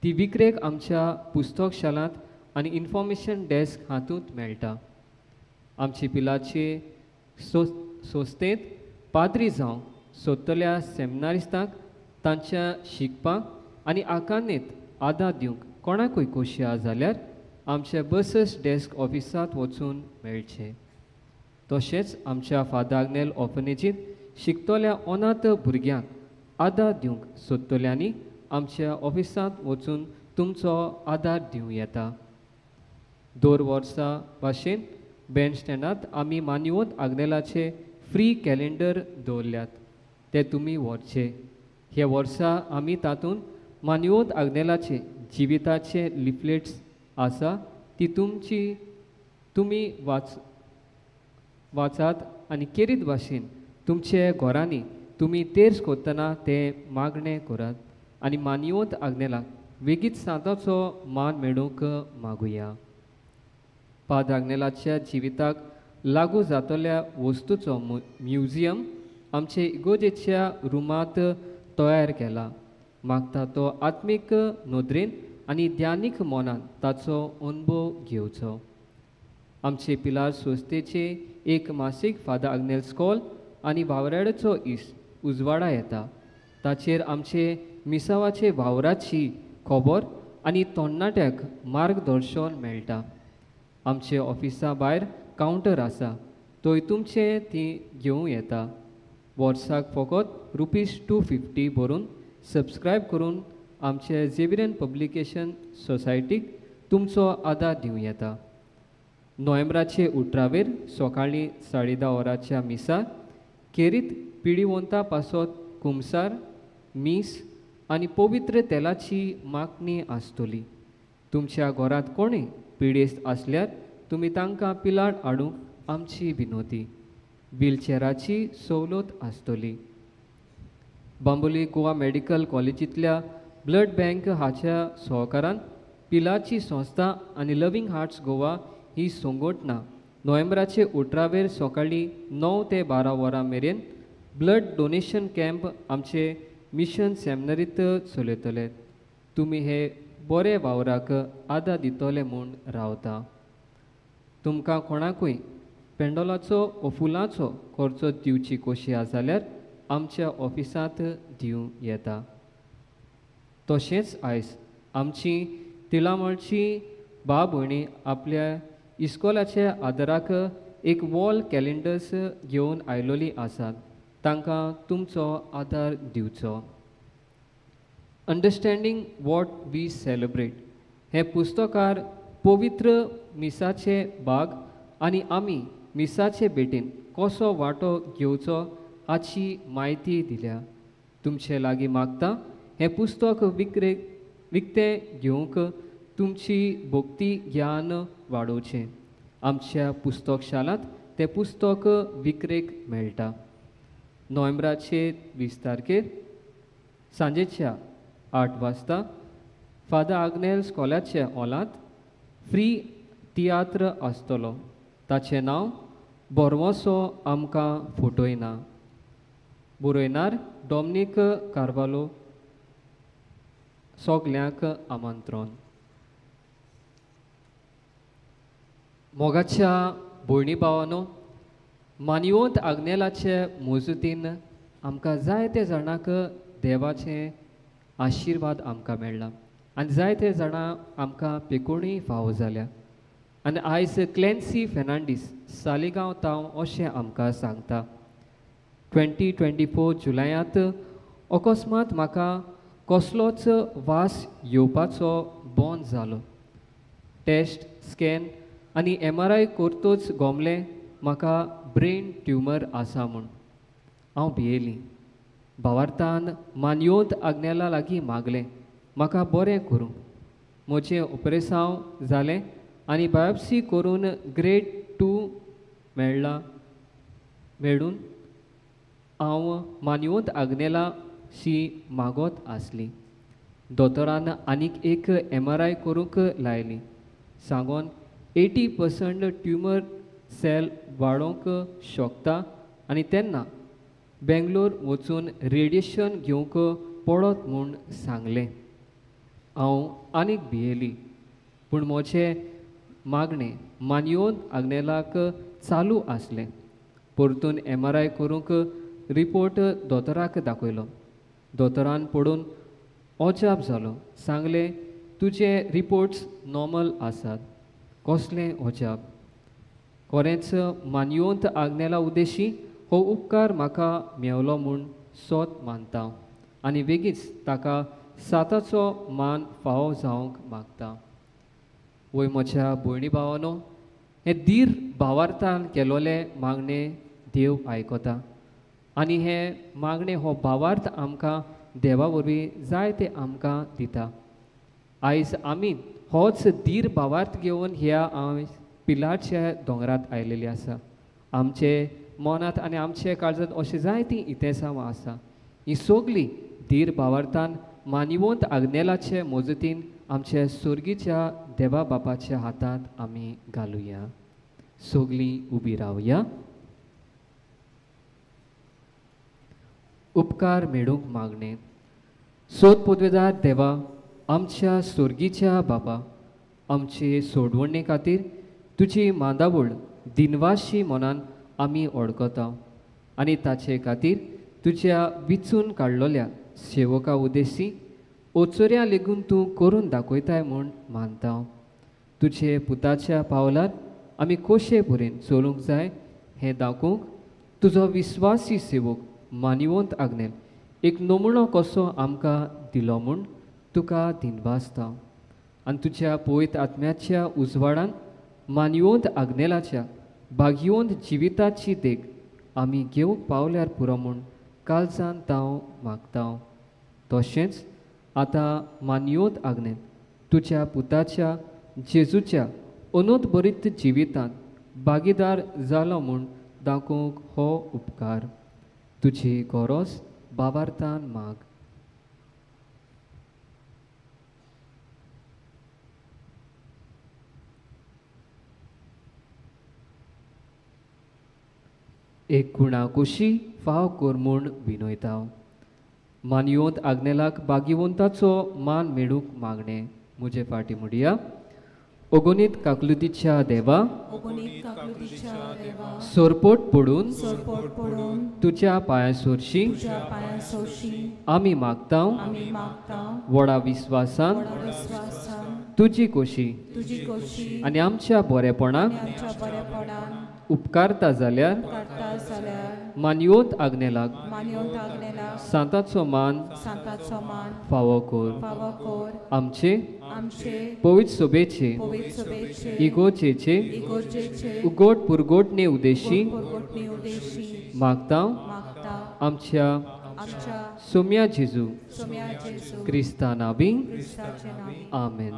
ती विक्रेक आमच्या पुस्तकशालांत आनी इन्फॉर्मेशन डेस्क हातूंत मेळटा. आमची पिलाचे संस्थेंत पाद्री जावंक सोदतल्या सेमिनारिस्तांक तांच्या शिकपाक आनी आकानेत आदार दिवंक कोणाकूय खोशी आसा जाल्यार आमच्या बसस डेस्क ऑफिसांत वचून मेळचें. तशेंच आमच्या फादर आग्नेल ऑर्फनेजींत शिकतल्या अनाथ भुरग्यांक आदार दिवंक सोदतल्यांनी आमच्या ऑफिसांत वचून तुमचो आदार दिवं येता. दर वर्सा भाशेन बँड स्टँडांत आमी मान्यवंत आग्नेलाचे फ्री कॅलेंडर दवरल्यात, ते तुमी व्हरचे. हे वर्सा आमी तातूंत मान्यवंत आग्नेलाचे जिविताचे लिफलेट्स आसा ती तुमची तुमी वाचात आनी केरीत भाशेन तुमचे घरांनी तुमी तेर्स करतना ते मागणें करात आनी मान्यवंत आग्नेलाक वेगीत सांताचो मान मेळोवंक मागुया. पाद्र आग्नेलाच्या जिविताक लागू जातल्या वस्तूचो म्युझियम आमचे इगोजेच्या रुमांत तयार केला. मागता तो आत्मीक नदरेन आनी ध्यानीक मनान ताचो अनुभव घेवचो. आमचे पिलार संस्थेचे एक मासीक फादर आग्नेल स्कॉल आनी वावराड्याचो इस उजवाडा येता. ताचेर आमचे मिसावाचे वावराची खबर आनी तरणाट्याक मार्गदर्शन मेळटा. आमचे ऑफिसा भायर कावंटर आसा, थंय तुमचें ती घेवं येता. वर्साक फकत ₹250 भरून सबस्क्रायब करून आमचे झेवियरियन पब्लिकेशन सोसायटीक तुमचो आदार दिवं येता. नोव्हेंबराचे 18वेर सकाळीं 10:30 वरांच्या मिसार केरीत पिडिवंता पासत कुमसार मीस आनी पवित्र तेलाची मागणी आसतली. तुमच्या घरांत कोणूय पिडेस्त आसल्यार तुमी तांकां पिलार हाडूंक आमची विनोती. व्हीलचेराची सवलत आसतली. Bambolim Goa medical कॉलेजींतल्या blood bank हाच्या सहकारान पिलाची संस्था आनी लव्हिंग हार्ट्स गोवा ही संघटना नोव्हेंबराचे 18वेर सकाळीं 9 ते 12 वरां मेरेन ब्लड डोनेशन कॅम्प आमचे मिशन सेमिनरीत चलयतले. तुमी हे बरे वावराक आदार दितले म्हूण रावता. तुमकां कोणाकूय पेंडोलाचो वो फुलांचो खर्चो दिवची कोशी आसा जाल्यार आमच्या ऑफिसांत दिवं येता. तशेंच आयज आमची तिळामळची भाव भयणी आपल्या इस्कोलाच्या आदाराक एक वॉल कॅलेंडर्स घेवन आयलोली आसात. तांकां तुमचो आदार दिवचो. अंडरस्टँडींग what we celebrate हें पुस्तकार पवित्र मिसाचे भाग आनी आमी मिसाचे भेटीन कसो वांटो घेवचो हाची म्हायती दिल्या. तुमचे लागीं मागता हें पुस्तक विकतें घेवंक तुमची भक्ती ज्ञान वाडोवचें. आमच्या पुस्तकशालांत तें पुस्तक विक्रेक मेळटा. नोव्हेंबराचे 20 तारखेर सांजेच्या 8 वाजता फादर आग्नेल स्कॉलाच्या हॉलांत फ्री तियात्र आसतलो. ताचें नांव बोरवोसो आमकां फटयना. बरयणार डॉमनीक कार्वालो. सगल्यांक आमंत्रण. मोगाच्या भयणी भावानो, मानवंत आग्नेलाचे मजुतीन आमकां जायते जाणांक देवाचे आशिर्वाद आमकां मेळ्ळा आनी जायते जाणां आमकां पेकोणूय फावो जाल्या. आनी आयज क्लॅन्सी फेर्नांडीस सालिगांव तांव अशें आमकां सांगता. 2024 जुलयांत अकस्मात म्हाका कसलोच वास येवपाचो बंद जालो. टेस्ट स्कॅन आनी MRI करतोच गोमलें म्हाका ब्रेन ट्युमर आसा म्हूण. हांव भियेली. भावार्थान मानयोंत आग्नेला लागीं मागलें म्हाका बरें करूं. म्हजें ऑपरेसांव जालें आनी बायोप्सी करून ग्रेड 2 मेळून हांव मानयोंत आग्नेलाशी मागत आसली. दोतोरान आनीक एक MRI करूंक लायली. सांगोन 80% ट्युमर सेल वाडोवंक शकता आनी तेन्ना बेंगलोर वचून रेडिएशन घेवंक पडत म्हूण सांगलें. हांव आनीक भियेली, पूण म्हजें मागणें मानयोन आग्नेलाक चालू आसलें. परतून MRI करूंक रिपोर्ट दोतोराक दाखयलो. दोतोरान पडून अजाप जालो. सांगलें तुजे रिपोर्ट्स नॉर्मल आसात. कसलें अजाप! खरेंच मानयोंत आग्नेला उद्देशी हो उपकार म्हाका मेवलो म्हूण सोद मानता आनी वेगींच ताका साताचो मान फावो जावंक मागता. वय म्हज्या भयणी भावानो, हें धीर भावार्थान केलोलें मागणें देव आयकता आनी हें मागणें हो भावार्थ आमकां देवा वरवीं जायते आमकां दिता. आयज आमी होच धीर भावार्थ घेवन ह्या पिलारच्या दोंगरांत आयलेली आसा. आमचे मनांत आनी आमचे काळजांत अशें जायतीं इतेसांवां आसा. ही सगळीं धीर भावार्थान मानिवंत आग्नेलाचे मजतीन आमच्या सोर्गीच्या देवा बापाच्या हातांत आमी घालुया. सगळीं उबी रावया. उपकार मेळूंक मागणें. सोद पदवेदार देवा, आमच्या सोर्गीच्या बापा, आमचे सोडवणे खातीर तुजी मांदावळ दिनवाशी मनान आमी वळखता आनी ताचे खातीर तुज्या विचून काडलोल्या सेवका उद्देशी ओचोऱ्या लेगून तूं करून दाखयताय म्हूण मानता. तुजे पुताच्या पावलार आमी खोशे भरेन चलूंक जाय हें दाखोवंक तुजो विस्वासी सेवक मानिवंत आग्नेल एक नमुनो कसो आमकां दिलो म्हूण तुका दिनवासता. आनी तुज्या पवित्र आत्म्याच्या उजवाडान मानिवंत आग्नेलाच्या भाग्यवंत जिविताची देख आमी घेवंक पावल्यार पुरो म्हूण कालसान तांव मागता. तशेंच आतां मानिवंत आग्नेल तुज्या पुताच्या जेजूच्या अनोतभरीत जिवितांत भागीदार जालो म्हूण दाखोवंक हो उपकार तुजी गरज बाबार्थान माग. एक गुणा कुशी फाव कर म्हूण विनयता. मानयोंत आग्नेलाक भाग्यवंताचो मान मेळूंक मागणें म्हजे फाटी मुडिया. ओगोनीत काकलुतीच्या देवा, सोरपोट पडून तुज्या पांयां सोरशी आमी मागता, व्हडा विस्वासान तुजी कोशी आनी आमच्या बरेपणाक उपकारता जाल्यार मानयोत आग्नेलाक सांताचो मान फावो कर. आमचे पवित्र सभेचे इगोर्जेचे उगोट पुरगोटणे उद्देशी मागता आमच्या सोम्या जेजू क्रिस्ता नावी, आमेन.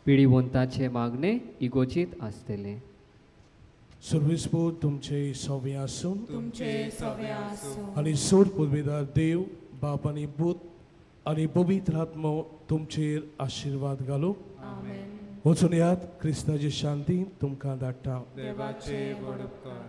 पिढीवंताचे मागणे इगोर्जेंत आसतले. सर्वेस्पोर तुमचे सवे आसूं आनी सोड पुर्वेदार देव बाप आनी पूत आनी पवित्र आत्मो तुमचेर आशिर्वाद घालूं. वचून यात, क्रिस्ताची शांती तुमकां धाडटा. देवाचे व्हड उपकार.